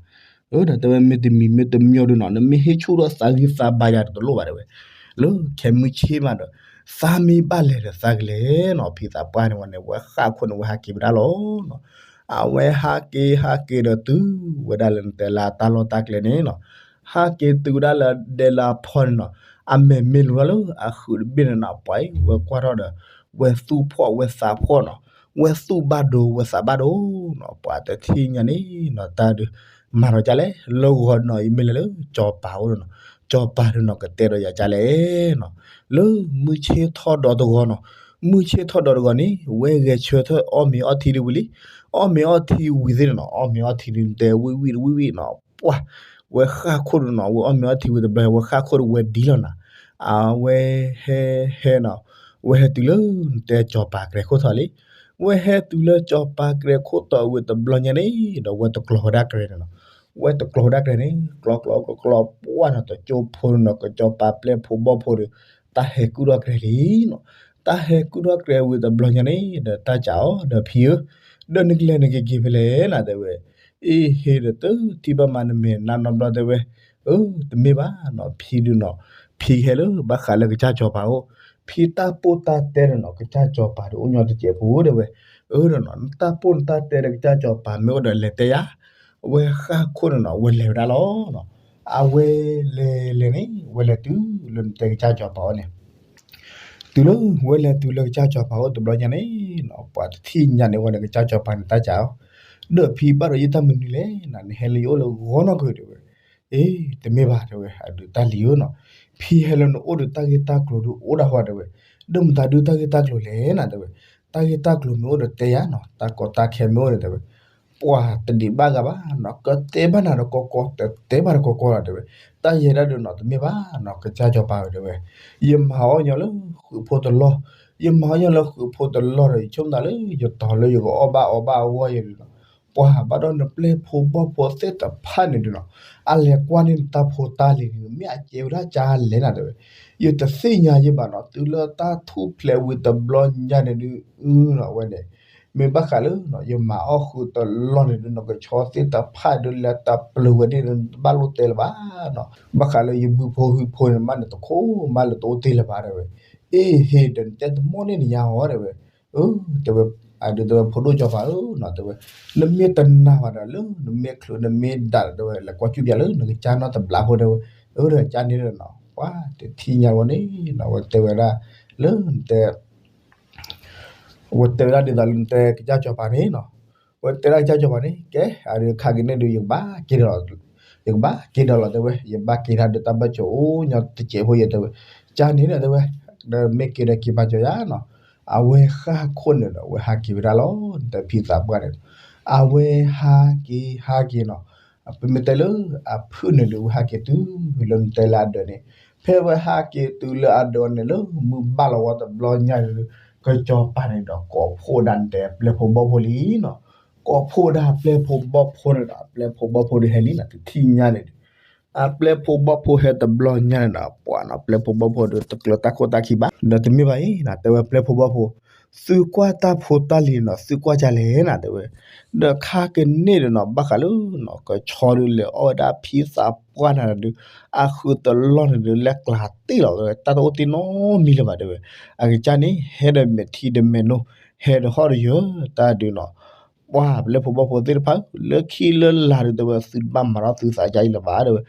အၢ ဒီးတဲဝဲ မ့တမံၤမ့တမံၤဒုးနီၤ နမ့ၢ်ဟ့ၣ်ဆူၣ်ထီၣ်သးဂံၢ်သးဘါယၤတလိၣ်ဘၣ် တဲဝဲ. လၢခဲမုၢ်ဆ့ၣ်မးဒီး သးမ့ၢ်ဘၣ်လဲၤဒီးသးကလဲၤနီၤ ဖံသးပှၢ်န့ၣ်ဝဲန့ၣ် ဝဲဃၣ်ခိၣ်န့ၣ် ဝဲဟးက့ၤဝဲဒၣ်လီၤနီၤ. အဝဲဟးက့ၤဟးက့ၤဒီးတုၤဝဲဒၣ်လၢနတဲလၢတၢ်လီၢ်တၢ်ကျဲန့ၣ်နီၤ, ဟးက့ၤတုၤဝဲဒၣ်လၢဒဲလၢအဖီန့ၣ်နီၤ, အမဲာ်မ့ၢ်လိၤတၢ်လၢအဃုာ်တဘ့ၣ်န့ၣ်နီၤ ပှၤအံၤဝဲကွၢ်ထီၣ်ဒီး ဝဲသူၣ်ဖှီၣ်ဝဲသးဖှီၣ်နီၤ, ဝဲသူၣ်ဘၣ်ဒိဝဲသးဘၣ်ဒိနီၤ, ပှၤတထံၣ်ညါန့ၣ်နီၤ တၢ်ဒုး မၤဒီးဒ်လဲၣ် လၢဂီၤနီၤ ယမ့ၢ်လဲၤလၢစီၤပၤအိၣ်နီၤ, စီၤပၤဒုးနီၤ ကတဲဒီးယၤဒ်လဲၣ်နီၤ, လၢမုၢ်ဆ့ၣ်ထီၣ်ဒီးတဂီၤနီၤ, မုၢ်ဆ့ၣ်ထီၣ်ဒီးတဂီၤန့ၣ် ဝဲဂဲၤဆၢထၢၣ်အီၣ်မ့ၤအီထံဒုးဝံၤလံ, အီၣ်မ့ၤအီထံဝံၤသ့ၣ်န့ၣ်နီၤ, အီၣ်မ့ၤအီထံဒုးတဲဝံၣ်ဝံၣ်တဝံၣ်ဝံၣ်နီၤ, ပှၤ ဝဲဃၣ်ခိၣ်ဒုးနီၤ ဝဲအီၣ်မ့ၤအီထံဝံၤတဘျီ ဝဲဃၣ်ခိၣ်ဒုးဝဲဒံလီၤနၤ, အဝဲဟဲဟဲနီၤ, ဝဲဟဲတုၤလၢနတဲစီၤပၤကြဲၤခိၣ်တီလံ, ဝဲဟဲတုၤလၢစီၤပၤကြဲၤခိၣ်တီဝံၤတဘျီညါန့ၣ် ဒီးဝဲတကျီၤဝဲဒၣ်ကြဲၤန့ၣ်နီၤ, ဝဲတကျီၤဝဲဒၣ်ကြဲၤန့ၣ် ကျီကျီကျီကျီပှၢ်နီၤ တကၠိဖိနီၤ ကစီၤပၤပျဲၢ်ဖိဘီၣ်ဖိဒီး တၢ်ဟဲကုၢ်ထီၣ်ကြဲၤလံနီၤ, တၢ်ဟဲကုၢ်ထီၣ်ကြဲၤဝံၤတဘျီညါန့ၣ် ဒီးတၢ်စံးအီၤ ဒီးဖံဧၢ, ဒီးနကလဲၤနကက့ၤဖဲလဲၣ်နၤ တဲဝဲ, အ့ဟ့ဒီးတထံၣ်ဘၣ်မးနမဲာ်နါနီတဘျီ တဲဝဲ, အၢ တမ့ၢ်ဘၣ်နီၤ ဖံဒုးနီၤ, ဖံဟဲလၢဘၣ်ဃးလၢကစၢ်စီၤပၤအိၣ်, ဖံတၢ်ပိၢ်တၢ်တဲန့ၣ်နီၤ ကစၢ်စီၤပၤဒုးအိၣ်ညီတစဲးဖိ တဲဝဲ, အၢဒီးနီၤ နတၢ်ပိၢ်နတၢ်တဲဒီးကစၢ်စီၤပၤမ့ၢ်အိၣ်ဒီးလဲၤတဲယၤ, ဝဲဃၣ်ခိၣ်န့ၣ်နီၤ ဝဲလဲၤဝဲဒၣ်လီၤနီၤ, အဝဲလဲၤလဲၤန့ၣ် ဝဲလဲၤတုၤလၢနတဲကစၢ်စီၤပၤအိၣ်န့ၣ် တုၤလၢဝဲလဲၤတုၤလၢကစၢ်စီၤပၤအိၣ်တဘျီညါန့ၣ်နီၤ ပှၤတထံၣ်ညါန့ၣ်ဝဲန့ၣ် ကစၢ်စီၤပၤန့ၣ်တၢ်စံးအီၤ, ဒီးဖံဘၣ်ဒီးယတၢ်မနုၤလဲၣ်နၤ နဟဲလၢယအိၣ်လၢဂီၤနီၢ်ကီၢ် တဲဝဲ, အ့ တမ့ၢ်ဘၣ် တဲဝဲ အဒုးတၢ်လံၤဧၢနီၤ, ဖံဟဲလၢနအိၣ်ဒီးတၢ်ဂ့ၢ်တၢ်ကျိၤဒုးအိၣ်ဒၣ်ဟီ တဲဝဲ, ဒီးမတၤဒုးတၢ်ဂ့ၢ်တၢ်ကျိၤလဲၣ်နၤ တဲဝဲ, တၢ်ဂ့ၢ်တၢ်ကျိၤမ့ၢ်အိၣ်ဒီးတဲယၤနီၤ တၢ်ကီတၢ်ခဲမ့ၢ်အိၣ်ဒီး တဲဝဲ ပှၤတဒံးဘၣ်ဂၤဘၣ်နီၤ ကတဲဘၣ်နၤဒီးကီကီ တတဲဘၣ်ဒီးကီကီလီၤ တဲဝဲ, တၢ်ယဲဒၣ်ဒုးနီၤ တမ့ၢ်ဘၣ်နီၤ ကစၢ်စီၤပၤဝဲ တဲဝဲ, ယမၤအီၣ်ညီလၢဃုာ်ဖိတလီၢ်, ယမၤအီၣ်ညီလၢဃုာ်ဖိတလီၢ်ဒီး ယဆိကမိၣ်လၢ ယတီၤလၢယကအီၣ်ဘၣ်အီဘၣ်အဂီၢ်ယဲဒုးနီၤ, ပှၤဘၣ်ဒီးနပျဲၢ်ဖိဘီၣ်ဖိသ့ၣ်တဖၣ်န့ၣ်ဒုးနီၤ, အလဲၤကွၢ်န့ၢ်နတၢ်ဖိတၢ်လံၤန့ၣ် မ့ၢ်အကဲဝဲဒၣ်ကါလဲၣ်နၤ တဲဝဲ, ယတသ့ၣ်ညါယဘၣ်နီၤ တုၤလၢတၢ်ထူၣ်ဖျဲးဝံၤတဘျီညါန့ၣ်ဒုး အၢနီၤ ဝဲန့ၣ် မ့ၢ်ဘၣ်ဃးလၢ ယမၤအီၣ်ဃုာ်တလီၢ်န့ၣ်ဒုး နကဆီသ့ၣ်တဖၣ်ဒုးလၢတၢ်ပျုၤဝဲဒၣ်န့ၣ် တဘၣ်လိၣ်တဲလၢၤဘၣ်နီၤ, ဘၣ်ဃးလၢယဘုဖိဟုဖိန့ၣ် မ့ၢ်နတခိၣ်မးလၢတအိၣ်တ့ၢ်လၢၤဘၣ် တဲဝဲ, အ့ဟ့ၣ်ဒီးနတဲတမိၣ်န့ၢ်နညါအီၤ တဲဝဲ, အၢ တဲဝဲ, အဒုးတဲဝဲ ဖိဒိၣ်စီၤပၤဧၢနီၤ တဲဝဲ, နမ့ၢ်တနာ်ဘၣ်ဒီးလၢနမ့ၢ်ချုးနမ့ၢ်ဒၣ်ဒီး တဲဝဲ လဲၤကွၢ်ကူၣ်ပၠးလၢနကစၢ်နီတဘျီဖိ တဲဝဲ, အၢ ဒီးကါန့ၣ်ဒီးနီၤ ပှၤတထံၣ်ညါဝဲန့ၣ်နီၤ ဝဲတဲဝဲဒၣ် လၢနတဲ ဝဲတဲဝဲဒၣ်ဒ်သိးလၢနတဲကစၢ်စီၤပၤန့ၣ်နီၤ, ဝဲတဲဒၣ်ကစၢ်စီၤပၤန့ၣ် ကဲ အဒုးခါက့ၤန့ၣ်ဒုး ယကဘၣ်က့ၤဒီး ယကဘၣ်က့ၤဒီးလီၤ တဲဝဲ, ယဘၣ်က့ၤတၢ်ဒုးတၢ်ဘၣ်စၢၤအိၣ်ညီတစဲးဖိယဲ တဲဝဲ, ကါန့ၣ်ဒီး တဲဝဲ, ဒီးမ့ၢ်က့ၤဒီးက့ၤပာ်စၢၤယၤနီၤ, အဝဲဃၣ်ခိၣ်န့ၣ်ဒီး ဝဲဟးက့ၤဝဲဒၣ်လီၤ နတဲဖံသးပှၢ်န့ၣ်, အဝဲဟးက့ၤဟးက့ၤနီၤ ပမ့ၢ်တဲလၢအဖုၣ်န့ၣ်ဒုး ဝဲဟးက့ၤတုၤလၢနတဲလၢအဒၢးန့ၣ်, ဖဲဝဲဟးက့ၤတုၤလၢအဒၢးန့ၣ် လၢမုၢ်ဘၣ်လီၤဝဲတဘျီညါန့ၣ်ဒုး ကစီၤပၤန့ၣ်ဒီး ကိးဖှိၣ်ဒၣ်နတဲပျဲၢ်ဖိဘီၣ်ဖိလံနီၤ, ကိးဖှိၣ်ဒၣ်ပျဲၢ်ဖိဘီၣ်ဖိန့ၣ်ဒီး အပျဲၢ်ဖိဘီၣ်ဖိဒုးဟဲလံနီၤ တထံၣ်ညါန့ၣ်ဒုး အပျဲၢ်ဖိဘီၣ်ဖိဟဲတဘျီညါန့ၣ်ဒီး ပှၤနီၤ ပျဲၢ်ဖိဘီၣ်ဖိဒုးတကျၢၤတၢ်ခိၣ်တၢ်ခံဘၣ် ဒီးတမ့ၢ်ဘၣ်အံၤနီၤ တဲဝဲပျဲၢ်ဖိဘီၣ်ဖိ သုကွၢ်တၢ်ဖိတၢ်လံၤနီၤ သုကွၢ်ကါလဲၣ်နၤ တဲဝဲ, ဒီးခါကန့ၢ်ဒီးနီၤ ဘၣ်ဃးလၢနီၤ ကဆီဒုးလဲၤအီၣ်ဝဲဒၣ်ဖံသးပှၢ်နၤဒုး အဃုာ်တလီၢ်န့ၣ်ဒုး လဲၤကျးတ့ၢ်လီၤ တဲဝဲ တၢ်တအိၣ်တ့ၢ်နီတမံၤလၢၤဘၣ် တဲဝဲ, အကစၢ်န့ၣ် ဟဲဒီးမဲာ်ထံဒီးမဲာ်နိ ဟဲဒီးဟီၣ်ဒီးယၢၤ တၢ်ဒုးနီၤ ပှၤပျဲၢ်ဖိဘီၣ်ဖိသ့ၣ်တဖၣ် လၢခံလၢလာ်ဒုး တဲဝဲ သုတဘၣ်မၤထီၣ်သုသးကါအံၤလၢၤဘၣ် တဲဝဲ,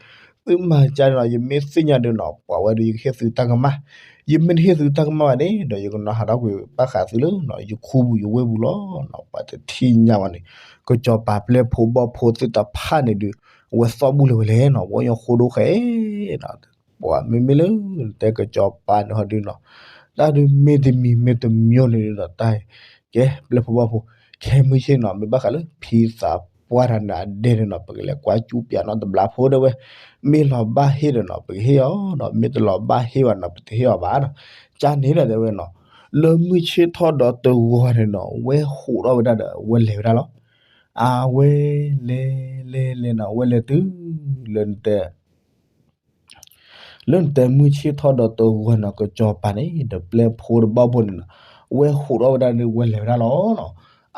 သုမၤကါန့ၣ်နီၤ ယမ့ၢ်သ့ၣ်ညါဒုးနီၤ ပှၤဝဲဒုး ယကဟ့ၣ်သုတၢ်ကမၣ်, ယမ့ၢ်တဟ့ၣ်သုတၢ်ကမၣ်ဘၣ်န့ၣ်ဒီး ယကနီၤဟးထီၣ်ကွံာ်ဘၣ်ဃးသုလၢနီၤ ယခူပူၤယဝ့ၢ်ပူၤလီၤနီၤ ပှၤတထံၣ်ညါဝဲန့ၣ် ကစီၤပၤပျဲၢ်ဖိဘီၣ်ဖိသ့ၣ်တဖၣ်န့ၣ်ဒုး အဝဲသီၣ်ဘူၣ်လၢၤဝဲလဲၣ်နီၤ ပှၤကညီဃိဒိၣ်ဃဲနီၤ ပှၤမ့မ့ၢ်လၢ တဲကစီၤပၤန့ၣ်ဟီဒုးနီၤ တၢ်ဒုးမ့ၢ်တမံၤမ့ၢ်တမံၤန့ၣ်ဒုးနီၤ တၢ် ကဲ ပျဲၢ်ဖိဘီၣ်ဖိ ခဲမုၢ်ဆ့ၣ်နီၤ မ့ၢ်ဘၣ်ဃးလၢ ဖံသးပှၢ်တၢ်န့ၣ်အဒဲန့ၣ်နီၤ ပကလဲၤကွၢ်ကူၣ်ပၠးနီတဘျီဖိ တဲဝဲ, မ့ၢ်လီၤဘၣ်ဟ့ၣ်ဒီးနီၤ ပကဟ့ၣ်အီၤနီၤ မ့ၢ်တလီၤဘၣ်ဟ့ၣ်ဘၣ်နီၤ ပတဟ့ၣ်အီၤဘၣ်နီၤ ကါန့ၣ်ဒီး တဲဝဲနီၤ လၢမုၢ်ဆ့ၣ်ထီၣ်ဒီးတဂီၤန့ၣ်နီၤ ဝဲဟးထီၣ်ဝဲဒၣ်ဒီး ဝဲလဲၤဝဲဒၣ်လီၤ အဝဲလဲၤလဲၤလဲၤနီၤ ဝဲလဲၤတုၤ လၢနတဲ လၢနတဲမုၢ်ဆ့ၣ်ထီၣ်ဒီးတဂီၤနီၤ ကစီၤပၤန့ၣ် ဒီးပျဲၢ်ဖိတဘီဖိန့ၣ်နီၤ ဝဲဟးထီၣ်ဝဲဒၣ်ဒီး ဝဲလဲၤဝဲဒၣ်လီၤနီၤ.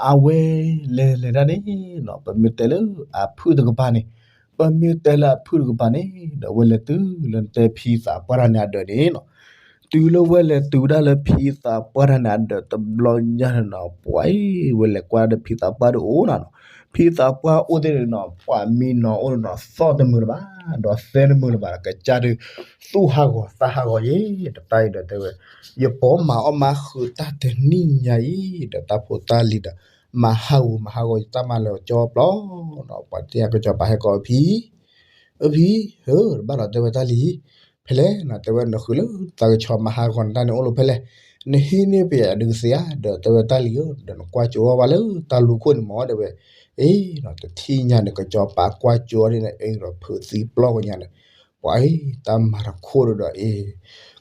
အဝဲလဲၤလဲၤဒၣ်န့ၣ်နီၤ ပမ့ၢ်တဲလၢအဖုၣ်တကပၤန့ၣ် ပမ့ၢ်တဲလၢအဖုၣ်တကပၤန့ၣ် ဒီးဝဲလဲၤတုၤလၢနတဲဖံသးပှၢ်တၢ်န့ၣ်အဒၢးန့ၣ်နီၤ. တုၤလၢဝဲလဲၤတုၤဝဲဒၣ်လၢဖံသးပှၢ်တၢ်န့ၣ်အဒၢးတဘျီညါန့ၣ်နီၤ ပှၤအံၤ ဝဲလဲၤကွၢ်ဒီးဖံသးပှၢ်ဒုးအိၣ်နီၤနီၤ. ဖံသးပှၢ်အိၣ်သ့ၣ်န့ၣ်နီၤ ပှၤမံနီၤအိၣ်န့ၣ်နီၤ သီၣ်တမုာ်လၢၤဘၣ် ဒီးသဲတမုာ်လၢၤဘၣ် ကစၢ်ဒုး သူၣ်ဟးဂီၤသးဟးဂီၤယဲ တတၢ်အံၤဒီးတဲဝဲ ယပိာ်မၤအီၣ်မၤဃုာ်တၢ်တနံၣ်ညါအံၤ ဒီးတၢ်ဖိတၢ်လံၤဒီး မၤဟးဂီၤမၤဟးဂီၤယတၢ်မၤလၢာ်ကၠီပျီနီၤ. ပှၤတထံၣ်ညါကစီၤပၤဟဲကိးအဖံ အဖံ ဧၢ တဘၣ်ဒီးတဲဝဲတၢ်လံၤ ဖဲလဲၣ်နီၤ တဲဝဲနဃုာ်လၢသးကဆီမၤဟးဂီၤနတၢ်န့ၣ်အိၣ်လၢဖဲလဲၣ် နဟံးန့ၢ်ပယၤဒုးကသ့ဧါ ဒီးတဲဝဲတၢ်လံၤဧၢ ဒီးနကွၢ်ကၠိအီၣ်ဘၣ်လၢတၢ်လူၤခိၣ်န့ၣ်မ့ၢ် တဲဝဲ အ့ တထံၣ်ညါန့ၣ် ကစီၤပၤကွၢ်ကၠိအီၣ်န့ၣ် အ့ဒီးဖုးသံပျီၢ်ကညါန့ၣ် ပှၤအံၤ တၢ်မၤတခိၣ်ဒီးဒီး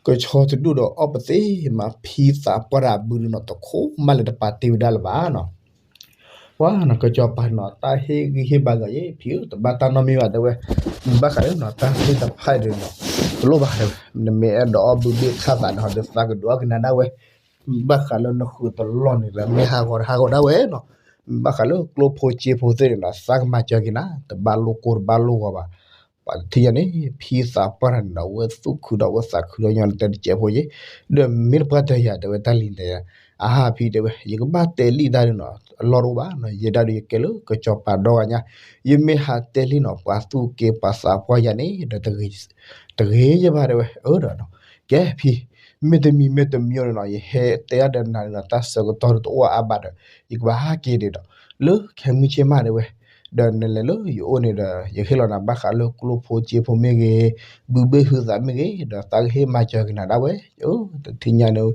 အ့ ကဆီတဒူၣ်ဒီးအီၣ်ပသ့ မၤဖံသးပှၢ်တၢ်အဘုဒုးနီၤ တခိၣ်မးလၢတပာ်တ့ၢ်ဝဲဒၣ်လၢၤဘၣ်နီၤ. ပှၤနီၤ ကစီၤပၤနီၤ တၢ်ဟ့ၣ်ဂံၢ်ဟ့ၣ်ဘါဂၤယဲ ဖံဧၢ တဘၣ်တၢ်နီတမံၤဘၣ် တဲဝဲ ဘၣ်ဃးလၢနီၤ တၢ်သ့ၣ်တဖၣ်အံၤဒီးနီၤ တလိၣ်ဘၣ်တဲဝဲ နမ့ၢ်အဲၣ်ဒိးအီၣ်ဘုဘ့ၣ်ခၣ်သးဒီး ဒီးသးကဒုးအီၣ်က့ၤနၤဒၣ်ဝဲ ဘၣ်ဃးလၢနဃုာ်တလီၢ်န့ၣ်ဒီး မ့ၢ်ဟးဂီၤတဟးဂီၤဒၣ်ဝဲနီၤ ဘၣ်ဃးလၢကျိဖိစ့ဖိသ့ၣ်န့ၣ်ဒီး သးကမၤစၢၤက့ၤနၤ တဘၣ်လိၣ်ကိၢ်တဘၣ်လိၣ်ဂီၤဘၣ်. ပှၤတထံၣ်ညါန့ၣ် ဖံသးပှၢ်တၢ်န့ၣ်ဒီး ဝဲသူၣ်ခုဒီးဝဲသးခုဒီးညီနတဲတစဲးဖိယဲ ဒီးမ့ၢ်တပှၢ်တၢၢ်ယၤတဲဝဲတၢ်လံၤတဲ အဟးဖံတဲဝဲ ယကဘၣ်တဲလံတၢ်ဒုးနီၤ အလီၢ်တအိၣ်ဘၣ်နီၤ ယဲဒၣ်ဒုးယကဲလၢကစီၤပၤဒီဂၤညါ ယမ့ၢ်ဟးတဲလံနီၤ ပှၤသူၣ်က့ပှၤသးပှၢ်ယၤန့ၣ် ဒီး တဂ့ၤယဘၣ်တဲဝဲ အၢဒီး ကဲဖံ မ့တမံၤမ့တမံၤန့ၣ်နီၤ ယဟဲတဲအီၤဒီးနၤန့ၣ်နီၤ တၢ်ဆၢကတီၢ်ဒုးတအိၣ်အါဘၣ်ဒီး ယကဘၣ်ဟးက့ၤဒံးဒီး လၢခဲမုၢ်ဆ့ၣ်မးတဲဝဲ ဒီးနလဲၤလၢယအိၣ်န့ၣ်ဒီး ယဟ့ၣ်လီၤနၤဘၣ်ဃးလၢကျိဖိစ့ဖိမ့ၢ်ဂ့ၤ ဘုဘ့ၣ်ဟုသးမ့ၢ်ဂ့ၤ ဒီးသးကဟ့ၣ်မၤစၢၤက့ၤနၤဒၣ်ဝဲ တထံၣ်ညါန့ၣ်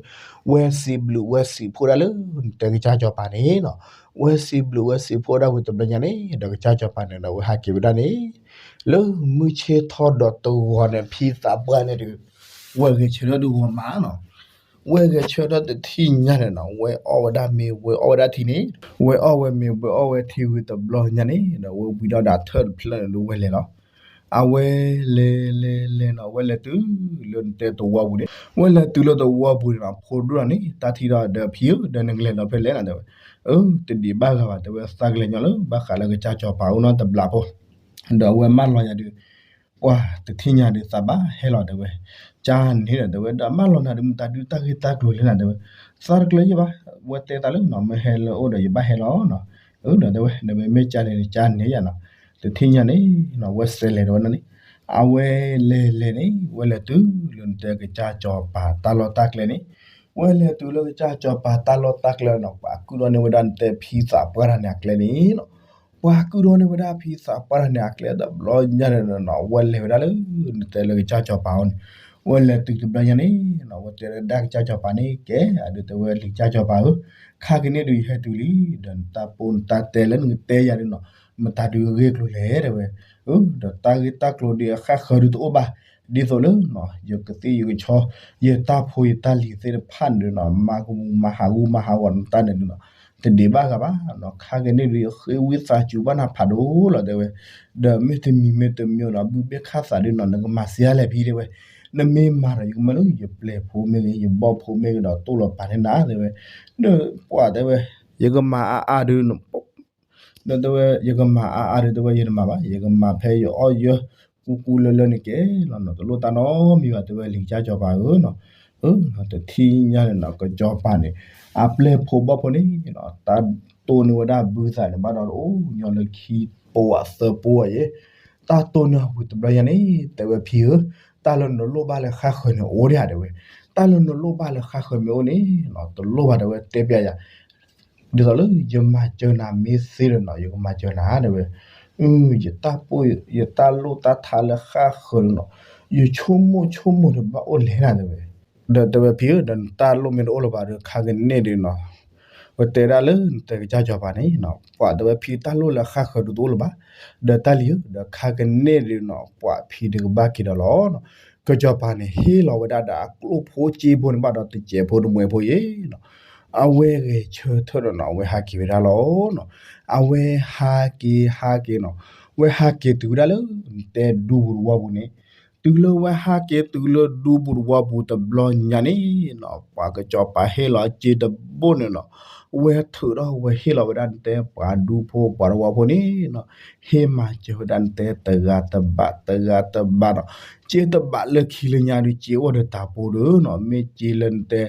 ဝဲစံးဘျုးဝဲစံးဖှိၣ်ဒၣ်လၢ နတဲကစၢ်စီၤပၤန့ၣ်နီၤ ဝဲစံးဘျုးဝဲစံးဖှိၣ်ဒၣ်ဝဲတဘျီညါန့ၣ် ဒီးကစၢ်စီၤပၤန့ၣ်ဒီး ဝဲဟးက့ၤဝဲဒၣ်န့ၣ် လၢမုၢ်ဆ့ၣ်ထီၣ်ဒီးတဂီၤန့ၣ် ဖံသးပှၢ်န့ၣ်ဒီး ဝဲဂဲၤဆၢထၢၣ်ဒုးဂီၤမးနီၤ ဝဲဂဲၤဆၢထၢၣ်တထံၣ်ညါန့ၣ်နီၤ ဝဲအီၣ်ဝဲဒၣ်မ့ၤ ဝဲအီၣ်ဝဲဒၣ်ထံန့ၣ် ဝဲအီၣ်ဝဲမ့ၤဝဲအီၣ်ဝဲထံဝံၤတဘျီညါန့ၣ်ဒီး ဝဲဝံၤဒီးဒၣ်ထၢၣ်တဖျၢၣ်န့ၣ်ဒီးဝဲလဲၤလီၤ. အဝဲလဲၤလဲၤလဲၤနီၤ ဝဲလဲၤတုၤလၢနတဲသဝီပူၤန့ၣ် ဝဲလဲၤတုၤလၢသဝီပူၤန့ၣ်နီၤ ဖိဒိၣ်န့ၣ် တၢ်ထံၣ်ဒီးဒီးဖံဧၢ ဒီးနကလဲၤလီၤဖဲလဲၣ်နီၤ တဲဝဲ အၢ တဒံးဘၣ်ဂၤဘၣ် တဲဝဲ သးကလဲၤညီလၢ ဘၣ်ဃးလၢကစၢ်စီၤပၤအိၣ်နီတဘျီဖိ ဒီးအဝဲမၢလီၤယၤဒုး ပှၤတထံၣ်ညါဒုးသးဘၣ်ဟဲလီၤတဲဝဲ ကၢ်န့ၣ်ဒီးတဲဝဲ ဒီးမၢလီၤနၤဒုး မတၤဒုးတၢ်ဂ့ၢ်တၢ်ကျိၤလဲၣ်နၤတဲဝဲ သးတကျၢၤယဘၣ် ဝဲတဲသးလၢနီၤ မ့ၢ်ဟဲလၢအအိၣ်ဒီးယဘၣ်ဟဲလီၤနီၤ အၢဒီးတဲဝဲ ဒီးမ့မ့ၢ်ကၢ်န့ၣ်န့ၣ် ကၢ်န့ၣ်ယၤနီၤ တထံၣ်ညါန့ၣ်နီၤ ဝဲစဲးလဲၤတဲဝဲန့ၣ် အဝဲလဲၤလဲၤန့ၣ် ဝဲလဲၤတုၤလၢနတဲကစၢ်စီၤပၤတၢ်လီၢ်တၢ်ကျဲန့ၣ် ဝဲလဲၤတုၤလၢကစၢ်စီၤပၤတၢ်လီၢ်တၢ်ကျဲနီၤ ပှၤကုၢ်ဒီးန့ၢ်ဝဲဒၣ်နတဲဖံသးပှၢ်တၢ်န့ၣ်အကျဲန့ၣ်နီၤ ပှၤကုၢ်ဒီးန့ၢ်ဝဲဒၣ်ဖံသးပှၢ်တၢ်န့ၣ်အကျဲတဘျီညါန့ၣ်နီၤ ဝဲလဲၤဝဲဒၣ်လၢ နတဲလၢကစၢ်စီၤပၤအအိၣ်န့ၣ် ဝဲလဲၤတုၤတဘျီညါန့ၣ်နီၤ ဝဲတဲလၢဒၣ်ကစၢ်စီၤပၤန့ၣ် ကဲအဒုးတဲဝဲလံာ်ကစၢ်စီၤပၤဧၢ ခါကန့ၣ်ဒုးယဟဲတုၤလံ ဒီးနတၢ်ပိနတၢ်တဲလၢနကတဲယၤဒုးနီၤ မတၤဒုးအဂ့ၢ်အကျိၤလဲၣ်တဲဝဲ ဒီးတၢ်ဂ့ၢ်တၢ်ကျိၤဒုးအဃၣ်ဃၢၤဒုးတအိၣ်ဘၣ် ဒ်သိးလၢ ယကသံၣ်ယကဆီ ယတၢ်ဖိယတၢ်လံၤသ့ၣ်တဖၣ်န့ၣ်နီၤ မၤကမူၤမၤဟးဂူာ်မၤဟးဂီၤနတၢ်န့ၣ်ဒုးနီၤ တဒံးဘၣ်ဂၤဘၣ်နီၤ ခါကန့ၣ်ဒုးယဃ့ဝံသးစူၤဘၣ်နၤဖးဒိၣ်လီၤတဲဝဲ ဒီးမ့တမံၤမ့တမံၤနီၤ ဘုဘ့ၣ်ခၣ်သးဒုးနီၤ နကမၤစှၤလဲၣ်ဖံတဲဝဲ နမ့ၢ်မၤဒီး ယကမၢလၢယပျဲၢ်ဖိမ့ၢ်ဂ့ၤ ယဘီၣ်ဖိမ့ၢ်ဂ့ၤဒီးတိၢ်လီၤပာ်န့ၢ်နၤတဲဝဲ ဒီးပှၤတဲဝဲ ယကမၤအါအါဒုး ဒီးတဲဝဲ ယကမၤအါအါဒုးတဲဝဲ ယတမၤဘၣ် ယကမၤဖဲယအီၣ်ယၢၢ် ကူကူလၢလၢန့ၣ်ကဲလီၤနီၤ တလိၣ်တၢ်နီတမံၤဘၣ်တဲဝဲလံာ်ကစၢ်စီၤပၤဧၢနီၤ အၢနီၤတထံၣ်ညါန့ၣ်နီၤ ကစီၤပၤန့ၣ် အပျဲၢ်ဖိဘီၣ်ဖိန့ၣ်နီၤ တၢ်တိၢ်န့ၢ်ဝဲဒၣ်ဘုသးန့ၣ် ဘၣ်ဒီးအိၣ်ညီလၢခံပိဝဲသၢပိဝဲယဲ တၢ်တိၢ်န့ၢ်ဝံၤတဘျီညါန့ၣ် တဲဝဲဖံဧၢ တၢ်လၢနလိၣ်ဘၣ်လၢဃၣ်ဃၢၤန့ၣ်အိၣ်ဒံးဧါတဲဝဲ တၢ်လၢနလိၣ်ဘၣ်လၢဃၣ်ဃၢၤမ့ၢ်အိၣ်န့ၣ်နီၤ တလိၣ်ဘၣ်တဲဝဲတဲပျးယၤ ဒ်သိးလၢယမၤစၢၤနၤမ့ၢ်သ့ဒီးနီၤ ယကမၤစၢၤနၤတဲဝဲ ယတၢ်ပိၢ် ယတၢ်လိၣ်တၢ်ထါလၢဃၣ်ဃၢၤန့ၣ်နီၤ ယဆိကမိၣ်ဆိကမိၣ်န့ၣ်ဘၣ်အိၣ်လဲၣ်နၤတဲဝဲ ဒီးတဲဝဲဖံဧၢ ဒီးနတၢ်လိၣ်မ့ၢ်တအိၣ်လၢၤဘၣ်ဒီး ခါကန့ၣ်ဒုးနီၤ ဝဲတဲဒၣ်လၢနတဲကစၢ်စီၤပၤန့ၣ်နီၤ ပှၤတဲဝဲဖံတၢ်လိၣ်လၢဃၣ်ဃၢၤဒုးတအိၣ်လၢၤဘၣ် ဒီးတၢ်လံၤဧၢ ဒီးခါကန့ၣ်ဒုးနီၤ ပှၤဖံဒုးကဘၣ်က့ၤဒီးလီၤနီၤ ကစီၤပၤန့ၣ် ဟ့ၣ်လီၤဝဲဒၣ်ဒီးအကျိၣ်ဖိစ့ဖိန့ၣ်ဘၣ်ဒီးတစဲးဖိတမှဲးဖိယဲနီၤ အဝဲဂဲၤဆၢထၢၣ်ဒီးနီၤ အဝဲဟးက့ၤဝဲဒၣ်လီၤနီၤ. အဝဲဟးက့ၤဟးက့ၤနီၤ, ဝဲဟးက့ၤတုၤဝဲဒၣ်လၢ နတဲဒူပူၤတဝီပူၤန့ၣ်, တုၤလၢဝဲဟးက့ၤတုၤလၢဒူပူၤတဝီပူၤတဘျီညါန့ၣ်နီၤ, ပှၤကစီၤပၤဟ့ၣ်လီၤစ့တဘိန့ၣ်နီၤ, ဝဲထုးထီၣ်ဝဲဟ့ၣ်လီၤဝဲဒၣ်နတဲပှၤဒူဖိပှၤတဝီဖိန့ၣ်နီၤ, ဟ့ၣ်မၤစၢၤဝဲဒၣ်နတဲတဂၤတဘးတဂၤတဘးနီၤ, စ့တဘးလၢခံလၢညါဒုး စ့အိၣ်ဒီးတၢ်ပူၤဒီးနီၤ, မ့ၢ်စ့လၢနတဲ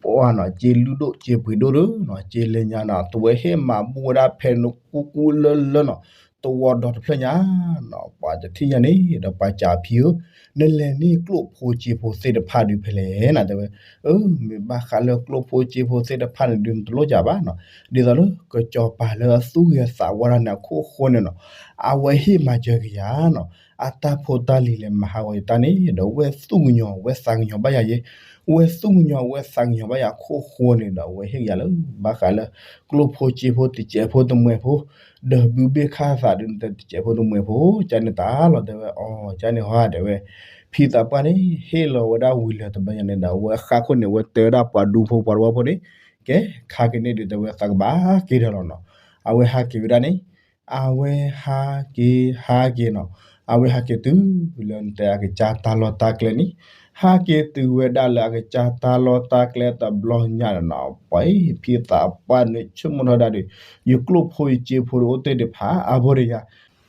ပှၢ်နီၤ, စ့လုၢ်ဒိၣ်စ့ပှ့ၤဒိၣ်ဒီးနီၤ, စ့လၢညါနီၤ တဝဲဟ့ၣ်မၤဘူၣ်ဝဲဒၣ်ဖဲန့ၣ်ကူကူလၢလၢနီၤ, တဝီဒီတဖျၢၣ်ညါနီၤ, ပှၤတထံၣ်ညါန့ၣ်ဒီးပှၤစံးအဖံဧၢ, နလဲၤန့ၢ်ကျိၣ်ဖိစ့ဖိသ့ၣ်တဖၣ်ဒုးဖဲလဲၣ်နီၤ တဲဝဲ, အၢ မ့ၢ်ဘၣ်ဃးလၢကျိၣ်ဖိစ့ဖိသ့ၣ်တဖၣ်န့ၣ်ဒုး နတလိၣ်စံးဘၣ်နီၤ, ဒ်သိးလၢကစီၤပၤလၢအသူၣ်ဂ့ၤသးဝါတၢ်န့ၣ်အခိၣ်ဃိန့ၣ်နီၤ, အဝဲဟ့ၣ်မၤစၢၤက့ၤယၤနီၤ, အတၢ်ဖိတၢ်လံၤလဲၤမၤဟးဂီၤယတၢ်န့ၣ်ဒီး ဝဲသူၣ်ကညီၤဝဲသးကညီၤဘၣ်ယၤယဲ, ဝဲသူၣ်ကညီၤဝဲသးကညီၤဘၣ်ယၤအခိၣ်ဃိန့ၣ်ဒီး အဝဲဟ့ၣ်က့ၤယၤလၢ ဘၣ်ဃးလၢ ကျိၣ်ဖိစ့ဖိတစဲးဖိတမှဲၤဖိ, ဒီးဘုဘ့ၣ်ခၣ်သးဒုးနတဲတစဲးဖိတမှဲၤဖိ, ကန့ၣ်တၢ်လီၤတဲဝဲ, အီၤ ကန့ၣ်ဟီတဲဝဲ, ဖံသးပှၢ်န့ၣ် ဟ့ၣ်လီၤဝဲဒၣ်ဝံၤလၢတဘျီညါန့ၣ်ဒီး အဝဲဃါခိၣ်န့ၣ် အဝဲတဲဝဲဒၣ်ပှၤဒူဖိပှၤတဝီဖိန့ၣ်, ကဲ ခါကန့ၣ်ဒုးတဲဝဲသးကဘၣ်က့ၤဒီးလီၤနီၤ, အဝဲဟးက့ၤဝဲဒၣ်န့ၣ် အဝဲဟးက့ၤဟးက့ၤနီၤ, အဝဲဟးက့ၤတုၤလၢနတဲအကစၢ်တၢ်လီၢ်တၢ်ကျဲန့ၣ်, ဟးက့ၤတုၤဝဲဒၣ်လၢအကစၢ်တၢ်လီၢ်တၢ်ကျဲတဘျီညါန့ၣ်နီၤ, ပှၤအံၤ ဖံသးပှၢ်န့ၣ် ဆိကမိၣ်ထီၣ်ဒၣ်ဒီး ယကျိၣ်ဖိယစ့ဖိတအိၣ်သ့ၣ်တဖၣ်အါဖိတယါ,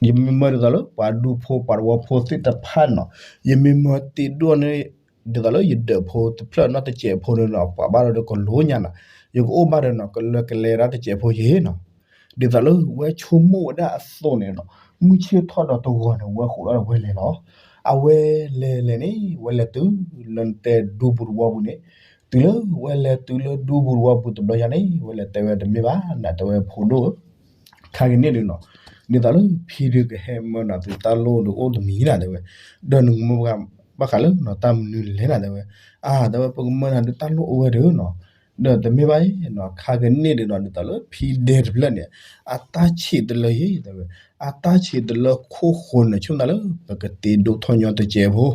ယမ့ၢ်မၢဒ်သိးလၢပှၤဒူဖိပှၤတဝီဖိသ့ၣ်တဖၣ်နီၤ, ယမ့ၢ်မၢတ့ဒိၣ်န့ၣ် ဒ်သိးလၢယဒၢးဖိတဖျၢၣ်နီတစဲးဖိန့ၣ်နီၤ, ပှၤဘၣ်ဒီးကလိညါနီၤ, ယကအိၣ်ဘၣ်ဒီးနီၤ ကလၢကလဲဒၣ်တစဲးဖိယဲနီၤ, ဒ်သိးလၢဝဲဆိကမိၣ်ဝဲဒၣ်အသိးန့ၣ်နီၤ, မုၢ်ဆ့ၣ်ထီၣ်ဒီးတဂီၤန့ၣ် ဝဲဃိးဒီးဝဲလဲၤလီၤ, အဝဲလဲၤလဲၤန့ၣ် ဝဲလဲၤတုၤလၢနတဲဒူပူၤတဝီပူၤန့ၣ်, တုၤလၢဝဲလဲၤတုၤလၢဒူပူၤတဝီပူၤတဘျီညါန့ၣ် ဝဲလဲၤတဲဝဲတမ့ၢ်ဘၣ်နၤ တဲဝဲဖိဒိၣ်ဧၢ ခါကန့ၣ်ဒုးနီၤ, ဒ်သိးလၢဖံဒုးကဟဲမၢနၤသုတၢ်လိၣ်ဒုးအိၣ်တမံၤနၤတဲဝဲ, ဒီးနကမၢဘၣ်ဃးလၢနီၤ တၢ်မနုၤလဲၣ်နၤတဲဝဲ, အါ တဲဝဲ ပကမၢနၤဒုးတၢ်လိၣ်အိၣ်ဝဲဒုးနီၤ, ဒီးတမ့ၢ်ဘၣ်အံၤနီၤ ခါကန့ၣ်ဒုးနီၤ ဒ်သိးလၢဖံဒဲတဖျၢၣ်န့ၣ် အတၢ်ဆံးတလၢယဲတဲဝဲ, အတၢ်ဆံးတလၢခိၣ်ဃိန့ၣ် ဆိကမိၣ်သးလၢ ပကတ့ဒိၣ်ထီၣ်ညီတစဲးဖိ,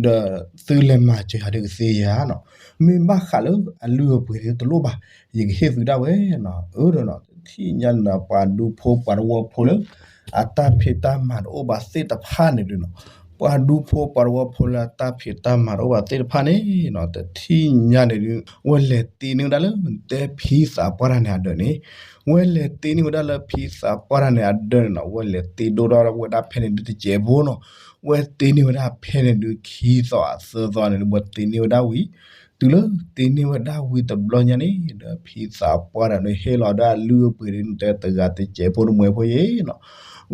ဒီးသုလဲၤမၤစၢၤယၤဒုးကသ့ယၤနီၤ, မ့ၢ်ဘၣ်ဃးလၢအလုၢ်အပှ့ၤန့ၣ်တလိၣ်ဘၣ်, ယကဟ့ၣ်သုဒၣ်ဝဲနီၤ, အၢဒီးနီၤ တထံၣ်ညါန့ၣ်ဒီး ပှၤဒူဖိပှၤတဝီဖိလၢ အတၢ်ဖံးတၢ်မၤတအိၣ်ဘၣ်သ့ၣ်တဖၣ်န့ၣ်ဒုးနီၤ, ပှၤဒူဖိပှၤတဝီဖိလၢအတၢ်ဖံးတၢ်မၤတအိၣ်ဘၣ်သ့ၣ်တဖၣ်န့ၣ်နီၤ တထံၣ်ညါန့ၣ်ဒုး ဝဲလဲၤတ့န့ၢ်ဝဲဒၣ်လၢ တဲဖံသးပှၢ်တၢ်န့ၣ်အဒၢးန့ၣ်, ဝဲလဲၤတ့န့ၢ်ဝဲဒၣ်လၢဖံသးပှၢ်တၢ်န့ၣ်အဒၢးန့ၣ်နီၤ ဝဲလဲၤတ့ဒိၣ်ထီၣ်ဝဲဒၣ်ဖဲန့ၣ်ဒုးတစဲးဖိနီၤ, ဝဲတ့န့ၢ်ဝဲဒၣ်ဖဲန့ၣ်ဒုးခံသီအသၢသီန့ၣ်ဒုး ဝဲတ့န့ၢ်ဝဲဒၣ်ဝံၤ, တုၤလၢတ့န့ၢ်ဝဲဒၣ်ဝံၤတဘျီညါန့ၣ် ဒီးဖံသးပှၢ်တၢ်န့ၣ် ဟ့ၣ်လီၤဒၣ်လုၢ်အပှ့ၤဒုးနတဲတဂၤတစဲးဖိတမှဲၤဖိယဲနီၤ,